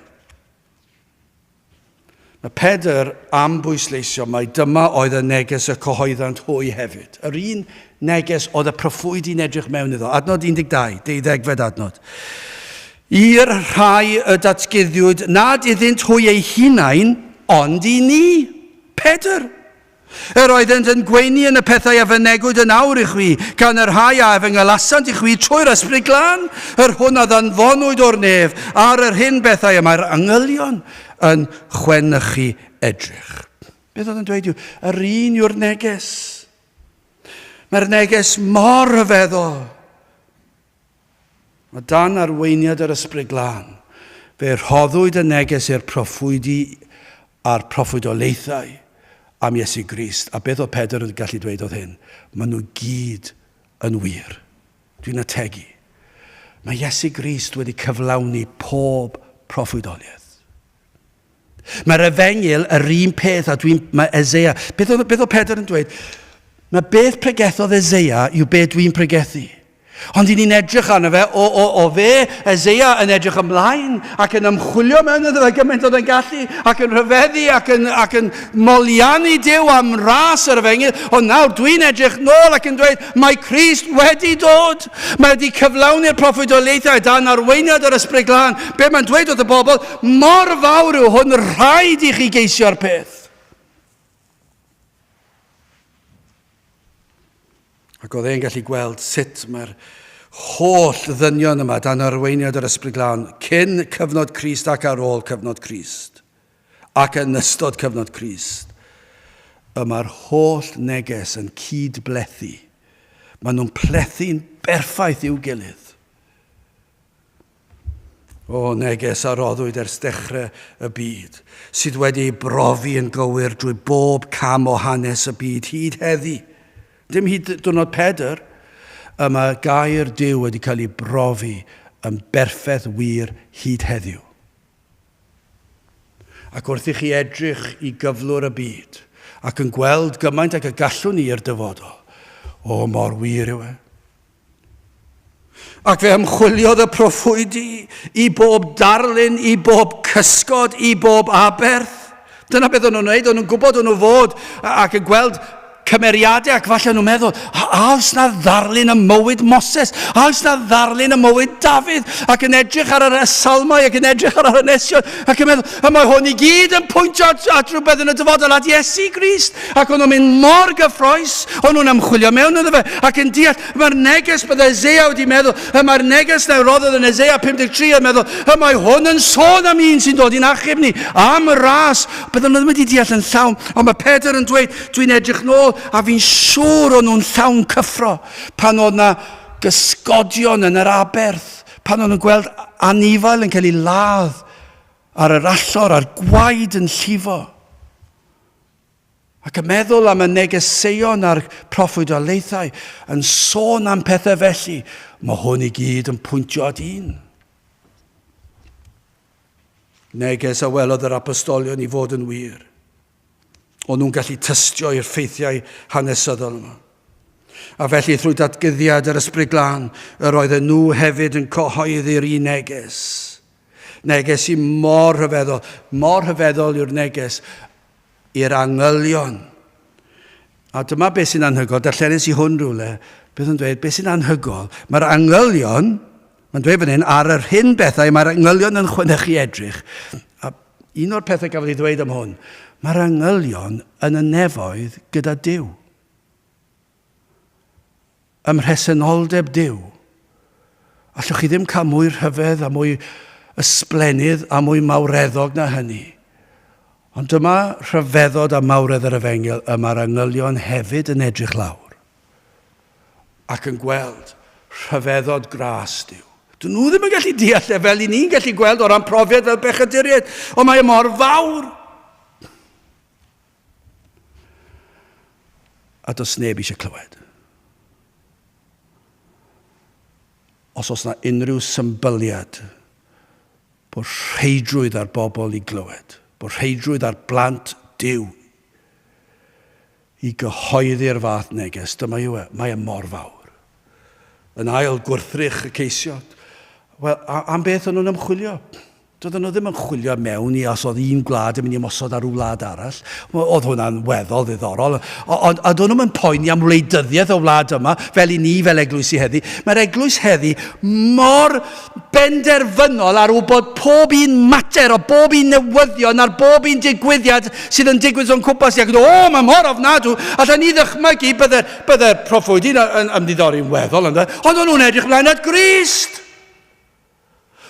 Mae Pedr am bwysleisio mai dyma oedd y neges y cyhoeddant hwy hefyd. Yr un neges oedd y proffwydi'n edrych mewn iddo. Adnod 12, deuddegfed adnod. I'r rhai y datguddiwyd nad iddynt hwy eu hunain, ond i ni. Pedr. Yr oeddent yn gweini yn y pethau a fynegwyd yn awr i chwi, gan y rhai a efengylasant i chwi trwy'r Ysbryd Glân, yr hwn a ddanfonwyd o'r nef, ar yr hyn bethau y mae'r angylion yn chwenychu edrych. Beth oedd yn dweud yw, yr un yw'r neges. Mae'r neges mor rhyfeddol. Mae dan arweiniad yr Ysbryd Glân, fe rhoddwyd y neges i'r proffwydi a'r proffwydoliaethau am Iesu Grist. A beth oedd Pedr yn gallu dweud oedd hyn? Maen nhw gyd yn wir. Dwi'n ategu. Mae Iesu Grist wedi cyflawni pob proffwydoliaeth. Mae'r efengyl yr un peth a dwi'n... Mae Eseia... Beth oedd, beth oedd Pedr yn dweud? Mae beth pregethodd Eseia yw beth dwi'n pregethu. Ond i ni'n edrych arno fe, o, o, o fe, Eseia yn edrych ymlaen ac yn ymchwilio mewn iddo fe gymaint oedd yn gallu ac yn rhyfeddu ac yn, ac yn moliannu Duw am ras yr efengyl. Ond nawr dwi'n edrych nôl ac yn dweud, mae Crist wedi dod. Mae wedi cyflawni'r proffwydoliaethau dan arweiniad yr Ysbryd Glân. Be mae'n dweud wrth y bobl, mor fawr yw hwn, rhaid i chi geisio'r peth. Ac oedd e'n gallu gweld sut mae'r holl ddynion yma dan arweiniad yr Ysbryd Glân cyn cyfnod Crist ac ar ôl cyfnod Crist ac yn ystod cyfnod Crist, y mae'r holl neges yn cyd-blethu. Maen nhw'n plethu'n berffaith i'w gilydd. O, neges a roddwyd ers dechrau y byd, sydd wedi ei brofi yn gywir drwy bob cam o hanes y byd hyd heddi. Dim hyd diwrnod Pedr, y mae gair Duw wedi cael ei brofi yn berffaith wir hyd heddiw. Ac wrth i chi edrych i gyflwr y byd, ac yn gweld gymaint ag y gallwn ni i'r dyfodol, O, mor wir yw e. Ac fe ymchwiliodd y proffwydi i bob darlun, i bob cysgod, i bob aberth. Dyna beth o'n nhw'n wneud, o'n nhw'n gwybod o'n nhw fod ac yn gweld cymeriadau ac falle nhw'n meddwl, a oes na ddarlun ym mywyd Moses? A oes na ddarlun ym mywyd Dafydd? Ac yn edrych ar yr salmau ac yn edrych ar yr hanesion ac yn meddwl, a mae hwn i gyd yn pwyntio at, at rhywbeth yn y dyfodol, at Iesu Grist. Ac o'n nhw'n mynd mor gyffroes, o'n nhw'n ymchwilio mewn iddo fe ac yn deall, mae'r neges bydde Eseia wedi meddwl, y mae'r neges na roddodd yn Eseia 53 yn meddwl, y mae hwn yn sôn am un sy'n dod i'n achub ni, am y ras. Bydden nhw ddim wedi deall yn llawn, ond mae Pedr yn dweud, Dwi'n edrych nôl a fi'n siŵr o'n nhw'n llawn cyffro pan oedd na gysgodion yn yr aberth, pan o'n nhw'n gweld anifail yn cael ei ladd ar yr allor a'r gwaed yn llifo. Ac yn meddwl am y negeseuon a'r proffwydoliaethau yn sôn am pethau felly, mae hwn i gyd yn pwyntio at un. Neges a welodd yr apostolion i fod yn wir. O'n nhw'n gallu tystio i'r ffeithiau hanesyddol yma. A felly trwy datguddiad yr Ysbryd Glân, yr oedden nhw hefyd yn cyhoeddi'r un neges. Neges i mor rhyfeddol, mor rhyfeddol yw'r neges i'r angylion. A dyma beth sy'n anhygoel, darllenes i hwn rhywle, beth yn dweud, beth sy'n anhygoel, mae'r angylion, mae'n dweud fan hyn, ar yr hyn bethau mae'r angylion yn chwenychu edrych. A un o'r pethau gafodd ei ddweud am hwn, mae'r angylion yn y nefoedd gyda Duw. Ym mhresenoldeb Duw. Allwch chi ddim cael mwy rhyfedd a mwy ysblennydd a mwy mawreddog na hynny. Ond dyma rhyfeddod a mawredd yr efengyl y mae'r angylion hefyd yn edrych lawr ac yn gweld rhyfeddod gras Duw. Dyn nhw ddim yn gallu deall e fel i ni'n gallu gweld o ran profiad fel bechaduriaid, ond mae e mor fawr. A does neb eisiau clywed. Os oes na unrhyw symbyliad bod rheidrwydd ar bobl i glywed, bod rheidrwydd ar blant Duw i gyhoeddi'r fath neges, dyma yw e, mae e mor fawr. Yn ail gwrthrych y ceisiod. Wel, am beth o'n nhw'n ymchwilio? Doedden nhw ddim yn chwilio mewn i os oedd un gwlad yn mynd i ymosod ar wlad arall. Oedd hwnna'n weddol ddiddorol. Ond a doedden nhw'n yn poeni am wleidyddiaeth y wlad yma, fel i ni fel eglwysi heddi. Mae'r eglwys heddi mor benderfynol ar wybod pob un mater o bob un newyddion ar bob un digwyddiad sydd yn digwydd o'n cwmpas ni. Ac o, mae mor ofnadw. Allan ni ddychmygu bydde'r bydde proffwydi'n ymddiddori'n weddol, ynddo? Ond o'n nhw'n edrych mlaen at Grist.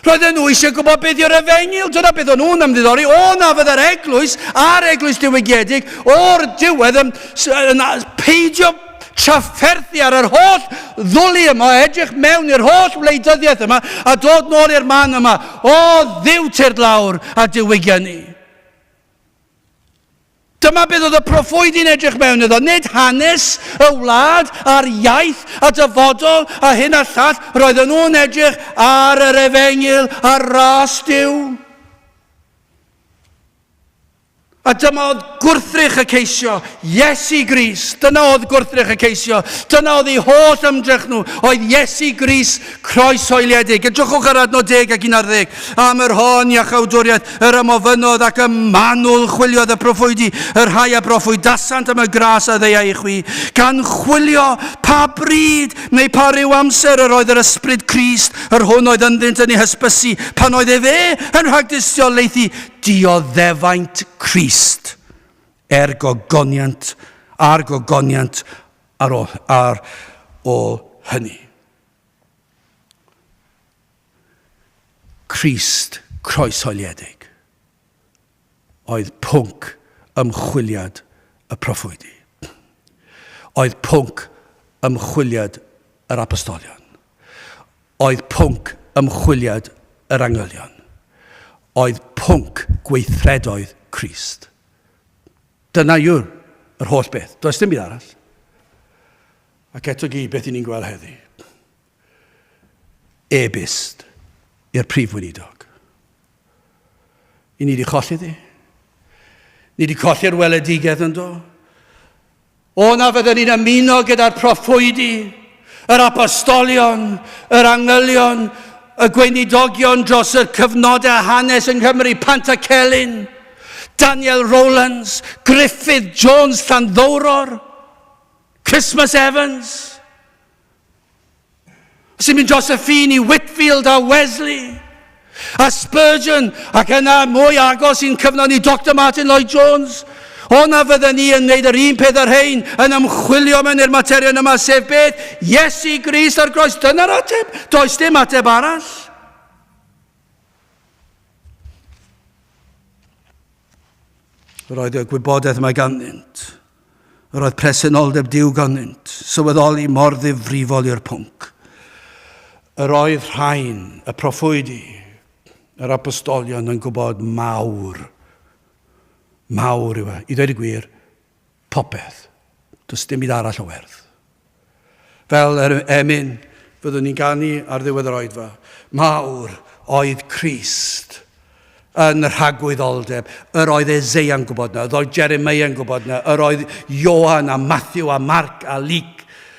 Roedden nhw eisiau gwybod beth yw'r efengyl. Dyna beth o'n nhw'n ymddiddori. O na fydde'r eglwys a'r eglwys diwygiedig o'r diwedd yn, yn peidio trafferthu ar yr holl ddwli yma, edrych mewn i'r holl wleidyddiaeth yma a dod nôl i'r man yma. O Dduw tyrd lawr a diwygia ni. Dyma beth oedd y proffwydi'n edrych mewn iddo, nid hanes y wlad a'r iaith a dyfodol a hyn a llall, roedden nhw'n edrych ar yr efengyl a'r ras Duw. A dyma oedd gwrthrych y ceisio, Iesu Grist. Dyna oedd gwrthrych y ceisio. Dyna oedd eu holl ymdrech nhw, oedd Iesu Grist croeshoeliedig. Edrychwch ar adnod 10 ac 11. Am yr hon iachawdwriaeth, yr ymofynnodd ac y manwl chwiliodd y proffwydi, y rhai a broffwydasant am y gras a ddeuai i chwi, gan chwilio pa bryd neu pa ryw amser yr oedd yr ysbryd Crist, yr hwn oedd ynddynt yn ei hysbysu, pan oedd efe yn rhagdystiolaethu dioddefaint Crist er gogoniant, a'r gogoniant ar ôl, ar ôl hynny. Crist croeshoeliedig oedd pwnc ymchwiliad y proffwydi. Oedd pwnc ymchwiliad yr apostolion. Oedd pwnc ymchwiliad yr angylion. Oedd pwnc gweithredoedd Crist. Dyna yw'r yr holl beth. Does dim byd arall. Ac eto gyd, beth i ni'n gweld heddi? E-byst i'r prif weinidog. I ni wedi colli ddi. Ni wedi colli'r weledigaeth yn do. O na fydden ni'n ymuno gyda'r proffwydi, yr apostolion, yr angylion, y gweinidogion dros y cyfnodau hanes yng Nghymru, Pantycelyn, Daniel Rowlands, Griffith Jones Llanddowror, Christmas Evans, sy'n mynd dros y ffin i Whitfield a Wesley, a Spurgeon, ac yna mwy agos i'n cyfnod ni Dr Martin Lloyd Jones. O na fydden ni yn gwneud yr un peth ar hein, yn ymchwilio mewn i'r materion yma, sef beth? Iesu Grist ar groes. Dyna'r ateb. Does dim ateb arall. Yr oedd y gwybodaeth yma ganddynt. Yr oedd presenoldeb Duw ganddynt. Sylweddoli mor ddifrifol yw'r pwnc. Yr oedd rhain, y proffwydi, yr apostolion yn gwybod mawr, mawr yw e, i ddweud y gwir, popeth. Does dim byd arall o werth. Fel yr emyn fyddwn ni'n ganu ar ddiwedd yr oedfa, mawr oedd Crist yn rhagwyddoldeb. Yr oedd Eseia'n gwybod na, yr oedd Jeremeia'n gwybod na, yr oedd Ioan a Matthew a Marc a Luc.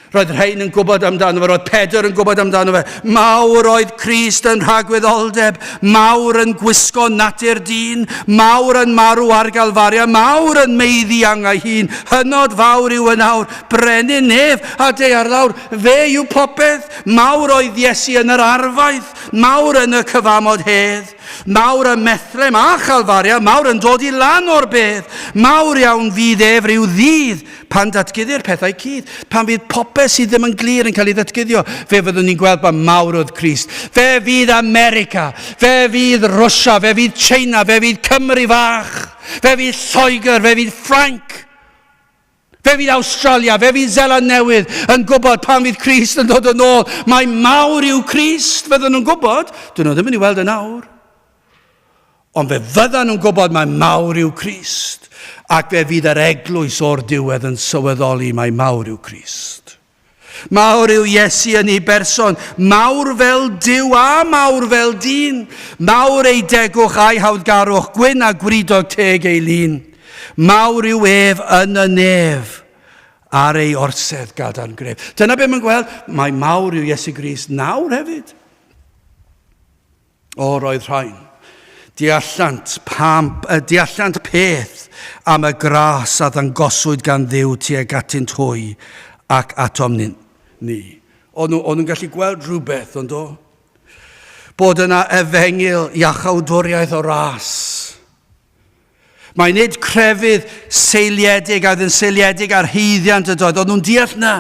Roedd rhain yn gwybod amdano fe, roedd Pedr yn gwybod amdano fe. Mawr oedd Crist yn rhagwyddoldeb, mawr yn gwisgo natur dyn, mawr yn marw ar Galfaria, mawr yn meiddi angau hun, hynod fawr yw yn awr, Brenin nef a daear lawr, fe yw popeth, mawr oedd Iesu yn yr arfaeth, mawr yn y cyfamod hedd, mawr ym Methlem a Chalfaria, mawr yn dod i lan o'r bedd, mawr iawn fydd ef rhyw ddydd, pan datguddir pethau cudd, pan fydd popeth sydd ddim yn glir yn cael ei ddatguddio, fe fyddwn ni'n gweld pa mawr oedd Crist. Fe fydd America, fe fydd Rwsia, fe fydd China, fe fydd Cymru fach, fe fydd Lloegr, fe fydd Ffrainc, Fe fydd Awstralia, fe fydd Zeland Newydd yn gwybod pan fydd Crist yn dod yn ôl. Mae mawr yw Crist, fydden nhw'n gwybod. Dyn nhw ddim yn ei weld yn awr. Ond fe fyddan nhw'n gwybod mai mawr yw Crist. Ac fe fydd yr eglwys o'r diwedd yn sylweddoli mai mawr yw Crist. Mawr yw Iesu yn ei berson, mawr fel Duw a mawr fel dyn. Mawr ei degwch a'i hawddgarwch, gwyn a gwridog teg ei lun. Mawr yw ef yn y nef ar ei orsedd gadarn gref. Dyna be mae'n gweld, mae mawr yw Iesu Grist nawr hefyd. O, roedd rhain. Deallant, pam, deallant peth am y gras a ddangoswyd gan Dduw tuag atynt hwy ac atom ni. ni. O'n nhw, nhw'n gallu gweld rhywbeth, ond o? Bod yna efengyl iachawdwriaeth o ras. Mae nid crefydd seiliedig a oedd yn seiliedig ar haeddiant ydoedd. Oedd nhw'n deall na.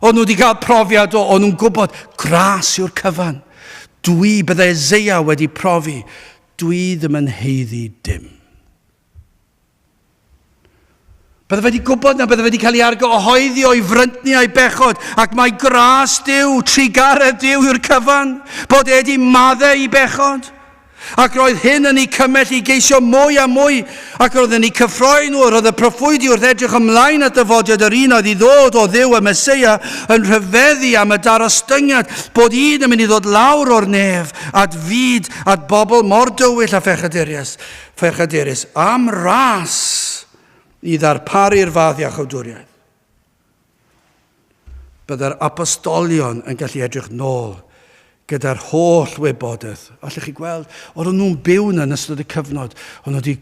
Oedd nhw wedi cael profiad o, oedd nhw'n gwybod, gras yw'r cyfan. Dwi, byddai Ezeia wedi profi, dwi ddim yn haeddu dim. Bydde wedi gwybod na bydde wedi cael ei argyhoeddi o'i fryntni a'i bechod, ac mae gras Duw, trugaredd Duw yw'r cyfan, bod e wedi maddau i bechod. Ac roedd hyn yn eu cymell i geisio mwy a mwy, ac roedd yn eu cyffroi nhw, roedd y proffwydi wrth edrych ymlaen at ddyfodiad yr un oedd i ddod o Dduw y Meseia yn rhyfeddu am y darostyngiad bod un yn mynd i ddod lawr o'r nef at fyd, at bobl mor dywyll a phechadurius, phechadurus, am ras i ddarparu'r fath iachawdwriaeth. Byddai'r apostolion yn gallu edrych nôl gyda'r holl wybodaeth. Allwch chi gweld, oedden nhw'n byw yna yn ystod y cyfnod, o'n nhw wedi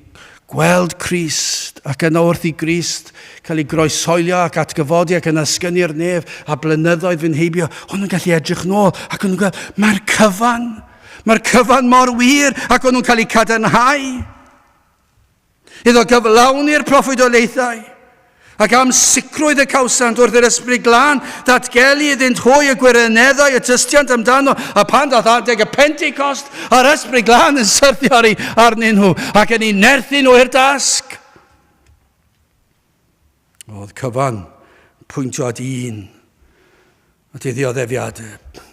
gweld Crist, ac yna wrth i Grist cael ei groeshoelio ac atgyfodi ac yna sgynnu'r nef a blynyddoedd fynd heibio, o'n nhw'n gallu edrych nôl ac o'n nhw'n gweld, mae'r cyfan, mae'r cyfan mor wir, ac o'n nhw'n cael eu cadarnhau. Iddo gyflawni'r proffwydoliaethau, ac am sicrwydd y cawsant wrth yr Ysbryd Glân ddatgelu iddynt hwy y gwirioneddau y tystiant amdano, a pan ddaeth adeg y Pentecost, a'r Ysbryd Glân yn syrthio ar arnyn nhw ac yn eu nerthu nhw i'r dasg. Oedd cyfan pwyntio at un, at ei ddioddefiadau.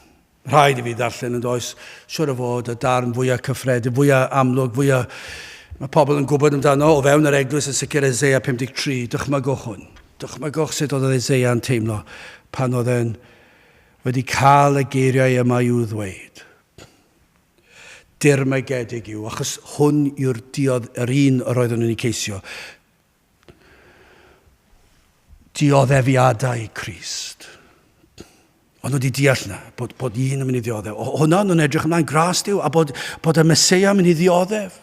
Rhaid i fi ddarllen yn does, siwr o fod y darn fwyaf cyffredin, fwyaf amlwg, fwyaf mae pobl yn gwybod amdano o fewn yr eglwys yn sicr Eseia 53. Dychmygwch hwn. Dychmygwch sut oedd Eseia yn teimlo pan oedd e'n wedi cael y geiriau yma i'w ddweud. Dirmygedig yw, achos hwn yw'r diodd yr un yr oeddwn yn ei ceisio. Dioddefiadau Crist. Ond nhw wedi deall na, bod, bod un yn mynd i ddioddef. O, hwnna, nhw'n edrych ymlaen gras Duw, a bod, bod y Meseia yn mynd i ddioddef.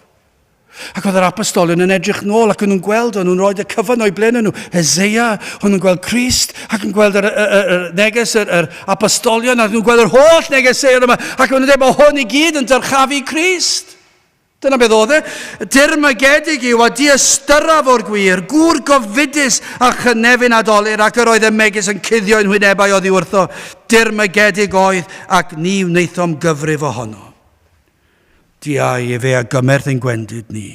Ac oedd yr apostolion yn edrych nôl ac o'n nhw'n gweld, o'n nhw'n rhoi y cyfan o'i blaen nhw. Eseia, o'n nhw'n gweld Crist, ac yn gweld yr, yr, yr, yr neges yr, yr apostolion, ac nhw'n gweld yr holl negeseuon yma, ac o'n nhw'n dweud bod hwn i gyd yn dyrchafu Crist. Dyna beth oedd e. Dirmygedig yw a diystyraf o'r gwir, gŵr gofidus a chynefin adolur, ac yr oedd e megis yn cuddio ein hwynebau oddi wrtho. Dirmygedig oedd, ac ni wnaethom gyfrif ohono. Diau efe a gymerth ein gwendid ni,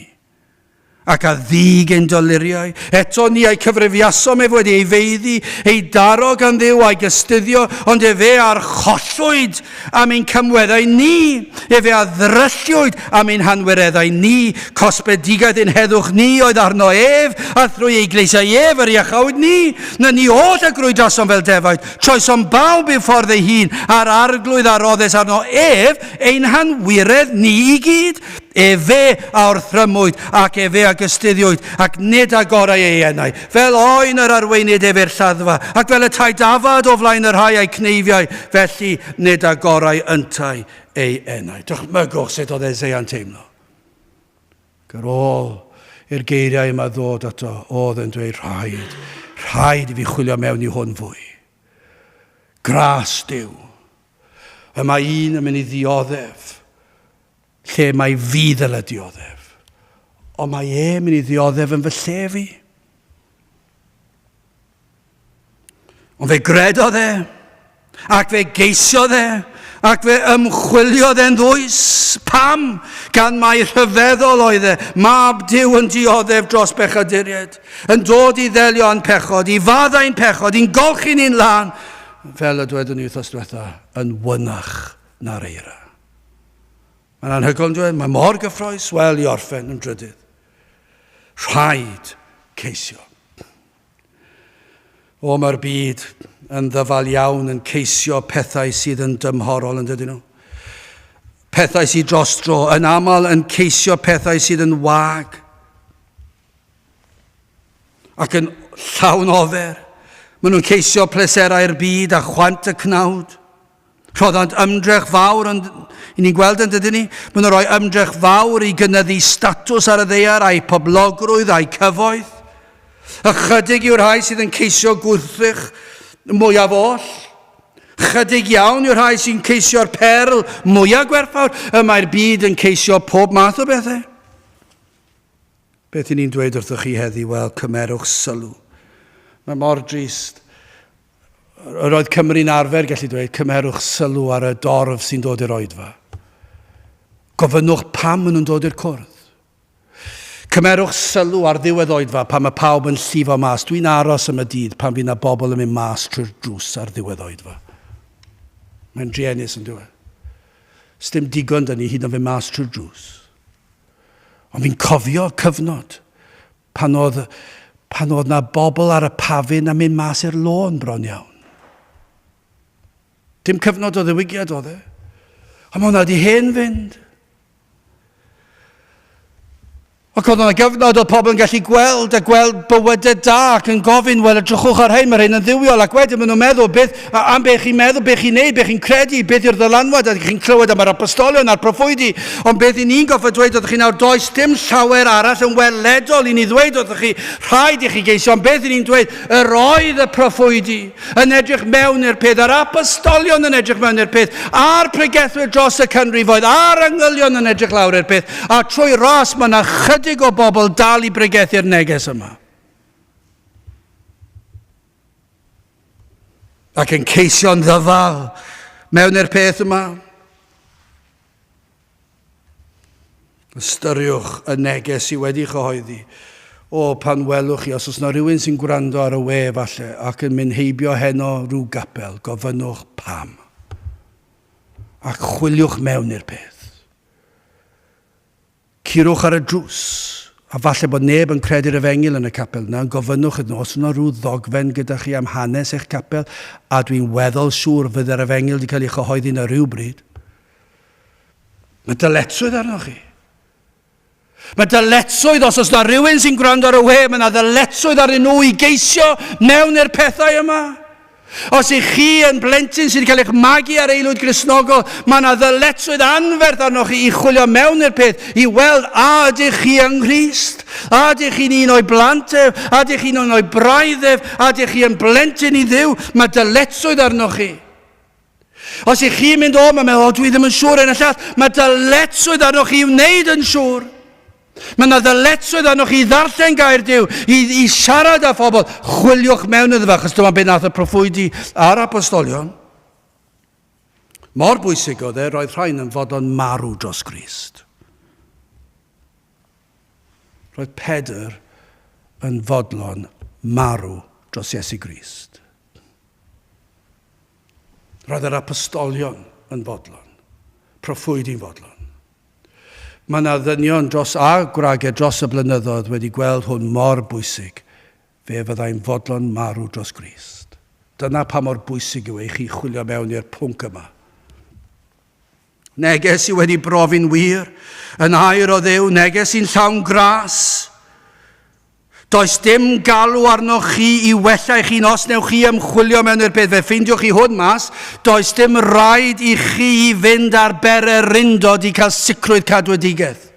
ac a ddug ein doluriau. Eto ni a'i cyfrifiasom ef wedi ei feiddi, ei daro gan Dduw a'i gystuddio, ond efe a archollwyd am ein camweddau ni, efe a ddrylliwyd am ein hanwireddau ni, cosbedigaeth ein heddwch ni oedd arno ef, a thrwy ei gleisiau ef yr iachawyd ni. Na ni oll a grwydrasom fel defaid, troesom bawb i'w ffordd ei hun, a'r arglwydd a roddes arno ef ein hanwiredd ni i gyd. Efe a orthrymwyd, ac efe a gystuddiwyd, ac nid agorai ei enau. Fel oen yr arweinid ef i'r lladdfa, ac fel y tai dafad o flaen y rhai a'i cneifiai, felly nid agorai yntau ei enau. Dychmygwch sut oedd Eseia'n teimlo. Ac ar ôl i'r geiriau yma ddod ato, oedd yn dweud rhaid, rhaid i fi chwilio mewn i hwn fwy. Gras Duw. Y mae un yn mynd i ddioddef lle mae fi ddyle dioddef. Ond mae e mynd i ddioddef yn fy lle fi. Ond fe gredodd e, ac fe geisiodd e, ac fe ymchwiliodd e'n ddwys. Pam? Gan mai rhyfeddol oedd e, mab Duw yn dioddef dros bechaduriaid, yn dod i ddelio â'n pechod, i faddau'n pechod, i'n golchi ni'n lân, fel y dwedwn ni wythnos diwetha, yn wynach na'r eira. Mae'n anhygoel, yn dweud, mae mor gyffroes, wel, i orffen yn drydydd. Rhaid ceisio. O, mae'r byd yn ddyfal iawn yn ceisio pethau sydd yn dymhorol, yn dydyn nhw? Pethau sydd dros dro, yn aml yn ceisio pethau sydd yn wag ac yn llawn ofer. Maen nhw'n ceisio pleserau'r byd a chwant y cnawd. Rhoddant ymdrech fawr, ond i ni'n gweld yn dydyn ni, maen nhw'n rhoi ymdrech fawr i gynyddu statws ar y ddaear a'i poblogrwydd a'i cyfoeth. Ychydig yw'r rhai sydd yn ceisio gwrthrych mwyaf oll. Chydig iawn yw'r rhai sy'n ceisio'r perl mwyaf gwerthfawr. Y mae'r byd yn ceisio pob math o bethau. Beth i ni'n dweud wrthych chi heddi? Wel, cymerwch sylw. Mae mor drist. Yr oedd Cymru'n arfer gallu dweud, cymerwch sylw ar y dorf sy'n dod i'r oedfa. Gofynnwch pam maen nhw'n dod i'r cwrdd. Cymerwch sylw ar ddiwedd oedfa pan mae pawb yn llifo mas. Dwi'n aros am y dydd pan fydd na bobl yn mynd mas trwy'r drws ar ddiwedd oedfa. Mae'n druenus yn dweud. Sdim digon dyn ni hyd yn oed fynd mas trwy'r drws. Ond fi'n cofio cyfnod Pan oedd, pan oedd na bobl ar y pafin a mynd mas i'r lôn bron iawn. Dim cyfnod o ddiwygiad oedd e. Ond mae hwnna wedi hen fynd. Ac oedd yna gyfnod oedd pobl yn gallu gweld a gweld bywydau da ac yn gofyn, wel, edrychwch ar hyn, mae'r hyn yn dduwiol, ac wedyn maen nhw'n meddwl, beth, am beth chi'n meddwl, beth chi'n neud, beth chi'n credu, beth yw'r ddylanwad, a chi'n clywed am yr apostolion a'r proffwydi, Ond beth i ni'n gorfod dweud wrthych chi nawr, does dim llawer arall yn weledol i ni ddweud wrthych chi, rhaid i chi geisio, ond beth i ni'n dweud, yr oedd y proffwydi yn edrych mewn i'r peth, a'r apostolion yn edrych mewn i'r peth, a'r pregethwyr dros y canrifoedd, a'r angylion yn edrych lawr i'r peth, a trwy ras mae yna chydig o bobl dal i bregethu'r neges yma. Ac yn ceisio'n ddyfal mewn i'r peth yma. Ystyriwch y neges sydd wedi chyhoeddi. O, pan welwch chi, os oes yna rhywun sy'n gwrando ar y we falle ac yn mynd heibio heno rhyw gapel, gofynnwch pam. Ac chwiliwch mewn i'r peth. Curwch ar y drws, a falle bod neb yn credu'r efengyl yn y capel yna, gofynnwch iddyn nhw, os yna rhyw ddogfen gyda chi am hanes eich capel, a dwi'n weddol siŵr fydd yr efengyl wedi cael ei chyhoeddi yna rhywbryd. Mae dyletswydd arnoch chi. Mae dyletswydd, os oes na rhywun sy'n gwrando ar y we, mae yna ddyletswydd arnyn nhw i geisio mewn i'r pethau yma. Os ych chi yn blentyn sydd wedi cael eich magu ar aelwyd Gristnogol, mae yna ddyletswydd anferth arnoch chi i chwilio mewn i'r peth, i weld a ydych chi yng Nghrist, a ydych chi'n un o'i blant ef, a ydych chi'n un o'i braidd ef, a ydych chi yn blentyn i Dduw, mae dyletswydd arnoch chi. Os ych chi'n mynd o, mae'n meddwl, o, dwi ddim yn siŵr yn y llall, mae dyletswydd arnoch chi i wneud yn siŵr. Mae yna ddyletswydd arnoch chi i ddarllen gair Duw, i, i siarad â phobl. Chwiliwch mewn iddo fe, achos dyma beth nath y proffwydi a'r apostolion. Mor bwysig oedd e, roedd rhain yn fodlon marw dros Grist. Roedd Pedr yn fodlon marw dros Iesu Grist. Roedd yr apostolion yn fodlon, proffwydi'n fodlon. Mae yna ddynion dros a gwragedd dros y blynyddoedd wedi gweld hwn mor bwysig, fe fyddai'n fodlon marw dros Grist. Dyna pa mor bwysig yw e i chi chwilio mewn i'r pwnc yma. Neges sydd wedi brofi'n wir, yn air o Dduw, neges sy'n llawn gras. Does dim galw arnoch chi i wella eich hun os newch chi ymchwilio mewn i'r peth. Fe ffeindiwch chi hwn mas. Does dim rhaid i chi fynd ar bererindod i cael sicrwydd cadwedigaeth.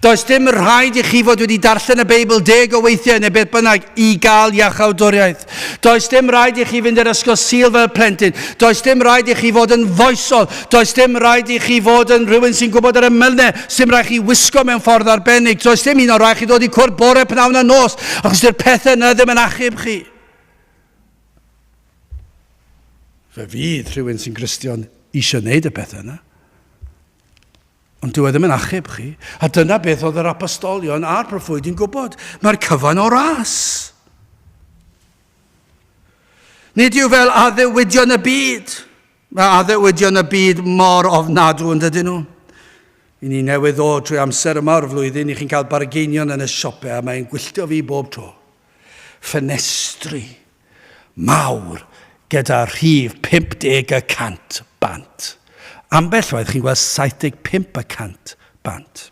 Does dim rhaid i chi fod wedi darllen y Beibl deg o weithiau neu beth bynnag i gael iachawdwriaeth. Does dim rhaid i chi fynd i'r ysgol Sul fel plentyn. Does dim rhaid i chi fod yn foesol. Does dim rhaid i chi fod yn rhywun sy'n gwybod yr emynau. Dim rhaid chi wisgo mewn ffordd arbennig. Does dim un o'r rhaid chi ddod i cwrdd bore, pnawn a nos, achos dy'r pethau yna ddim yn achub chi. Fe fydd rhywun sy'n Gristion eisiau gwneud y pethau yna. Ond dyw e ddim yn achub chi. A dyna beth oedd yr apostolion a'r proffwydi'n gwybod. Mae'r cyfan o ras. Nid yw fel addewidion y byd. Mae addewidion y byd mor ofnadw yn dydyn nhw. I ni newydd ddod trwy amser yma o'r flwyddyn, i chi'n cael bargeinion yn y siopau a mae'n gwylltio fi bob tro. Ffenestri mawr gyda rhif 50 y cant bant. Ambell waith chi'n gweld 75 y cant bant.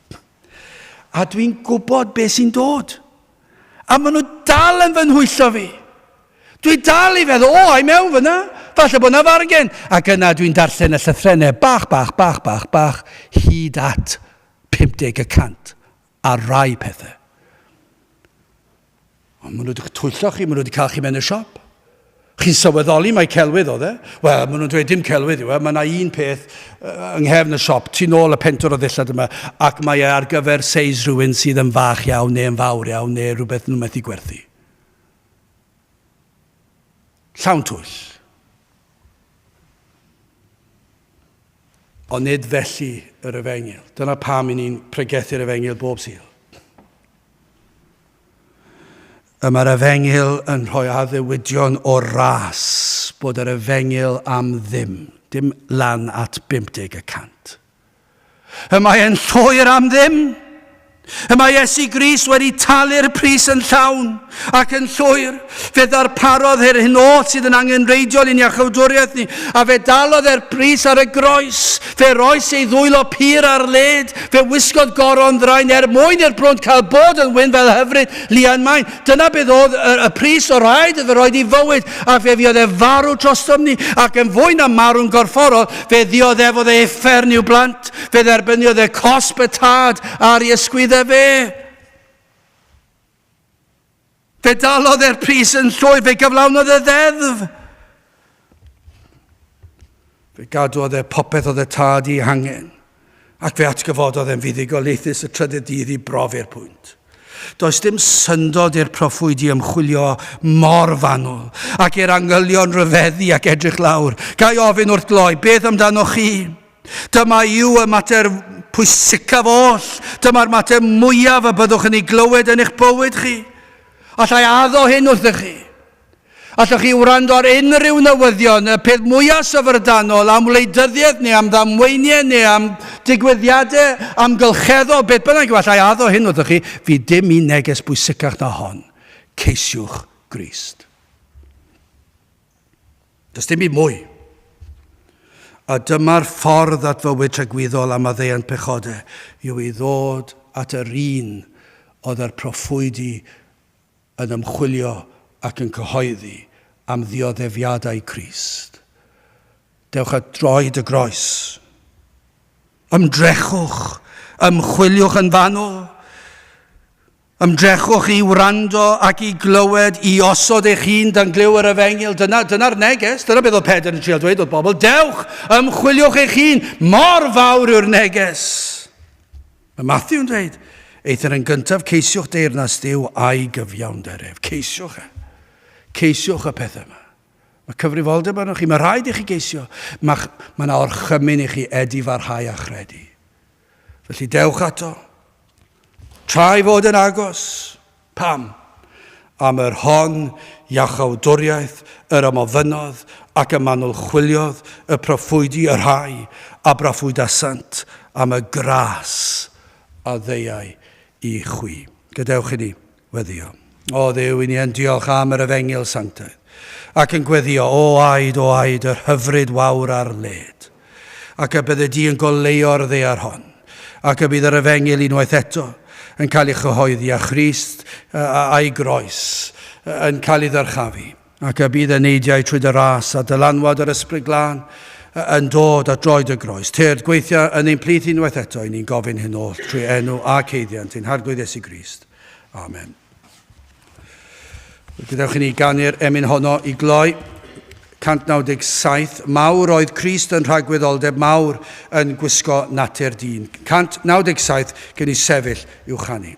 A dwi'n gwybod beth sy'n dod. A maen nhw dal yn fy nhwyllo fi. Dwi dal i feddwl, o, ai mewn fyna, falle bod yna fargen. Ac yna dwi'n darllen y llythrennau bach, bach, bach, bach, bach, hyd at 50 y cant ar rai pethau. Ond maen nhw wedi twyllo chi, maen nhw wedi cael chi mewn y siop. Chi'n sylweddoli mai celwydd oedd e? Wel, maen nhw'n dweud dim celwydd yw e, mae yna un peth yng nghefn y siop, tu nôl y pentwr o ddillad yma, ac mae e ar gyfer seis rhywun sydd yn fach iawn neu yn fawr iawn neu rhywbeth nhw'n methu gwerthu. Llawn twyll. Ond nid felly yr efengyl. Dyna pam i ni'n pregethu'r efengyl bob Sul. Y mae'r efengyl yn rhoi addewidion o ras bod yr efengyl am ddim, dim lan at 50 y cant. Y mae e'n llwyr am ddim. Y mae Iesu Grist wedi talu'r pris yn llawn ac yn llwyr. Fe ddarparodd yr hyn oll sydd yn angenrheidiol i'n iachawdwriaeth ni, a fe dalodd e'r pris ar y groes. Fe roes ei ddwylo pur ar led, fe wisgodd goron ddrain er mwyn i'r brwnt cael bod yn wyn fel hyfryd lian main. Dyna beth oedd y, y pris o rhaid iddo roed i fywyd, a fe fuodd e farw trostom ni, ac yn fwy na marw'n gorfforol, fe ddioddefodd e uffern i'w blant, fe dderbyniodd e cosb y tad ar ei ysgwyddau fe. Fe dalodd e'r pris yn llwyr, fe gyflawnodd y ddeddf. Fe gadwodd e popeth oedd y tad i hangen, ac fe atgyfododd e'n fuddugoliaethus y trydydd dydd i brofi'r pwynt. Does dim syndod i'r proffwydi ymchwilio mor fanwl, ac i'r angylion ryfeddu ac edrych lawr. Ga i ofyn wrth gloi, beth amdanoch chi? Dyma yw y mater pwysicaf oll. Dyma'r mater mwyaf y byddwch yn ei glywed yn eich bywyd chi. Allai addo hyn wrthych chi. Allwch chi wrando ar unrhyw newyddion, y peth mwyaf syfrdanol am wleidyddiaeth neu am ddamweiniau neu am digwyddiadau amgylcheddol, beth bynnag yw, allai addo hyn wrthych chi, fydd dim un neges bwysicach na hon. Ceisiwch Grist. Does dim byd mwy. A dyma'r ffordd at fywyd tragwyddol a maddeuant pechodau yw i ddod at yr un oedd yr proffwydi yn ymchwilio ac yn cyhoeddi am ddioddefiadau Crist. Dewch at droed y groes. Ymdrechwch, ymchwiliwch yn fanwl. Ymdrechwch i wrando ac i glywed, i osod eich hun dan glyw yr efengyl. Dyna, dyna'r neges, dyna beth oedd Pedr yn trial dweud wrth bobl. Dewch, ymchwiliwch eich hun, mor fawr yw'r neges. Mae Matthew yn dweud, eithr yn gyntaf ceisiwch deyrnas Duw a'i gyfiawnder ef. Ceisiwch e. Ceisiwch y pethau yma. Mae cyfrifoldeb arnoch chi, mae rhaid i chi geisio. Mae, mae yna orchymyn i chi edifarhau a chredu. Felly dewch ato. Tra i fod yn agos. Pam? Am yr hon iachawdwriaeth yr ymofynnodd ac y manwl chwiliodd y proffwydi y rhai a broffwydasant am y gras a ddeuai i chwi. Gadewch i ni weddio. O Dduw, i ni yn diolch am yr efengyl sanctaidd, ac yn gweddio, o aed, o aed, yr hyfryd wawr ar led, ac y bydde di yn goleuo'r ddaear hon, ac y bydd yr efengyl unwaith eto yn cael ei chyhoeddi a Christ a'i groes yn cael ei ddyrchafu, ac y bydd eneidiau trwy dy ras a dylanwad yr Ysbryd Glân yn dod at droed y groes. Tyrd, gweithio yn ein plith unwaith eto, i ni'n gofyn hyn oll trwy enw ac haeddiant ein Harglwydd Iesu Grist. Amen. Gadewch i ni ganu'r emyn honno i gloi. 197. Mawr oedd Crist yn rhagwyddoldeb, mawr yn gwisgo natur dyn. 197 gen i sefyll i'w chanu.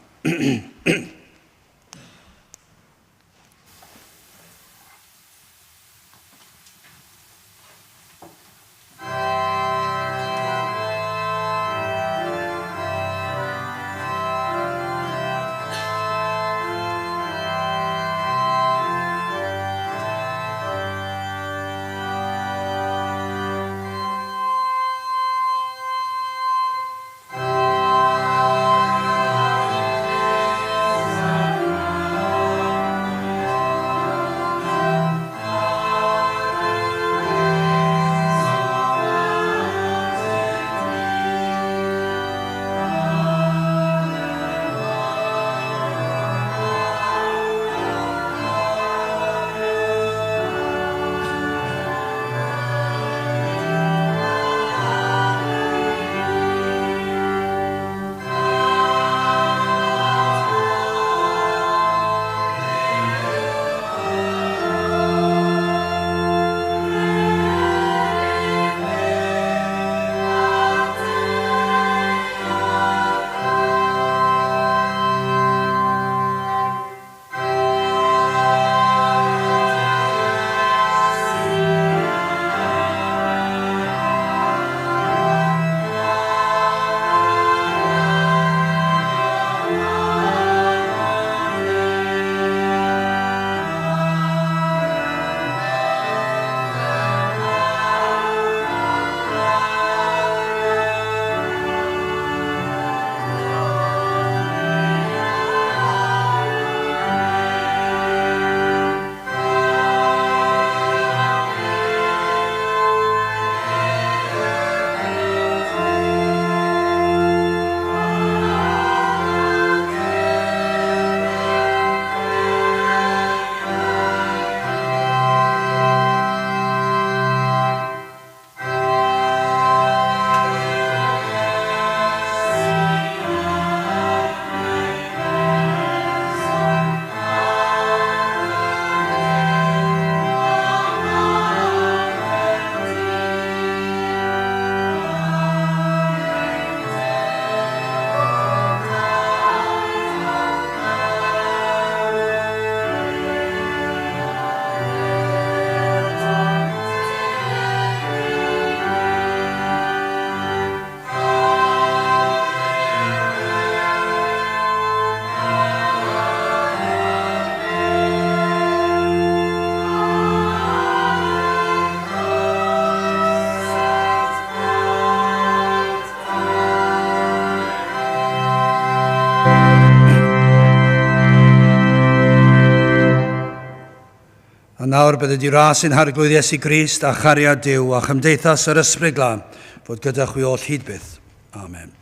A nawr bydde di ras ein Harglwydd Iesu Grist a chariad Duw a chymdeithas yr Ysbryd Glân fod gyda chwi oll hyd byth. Amen.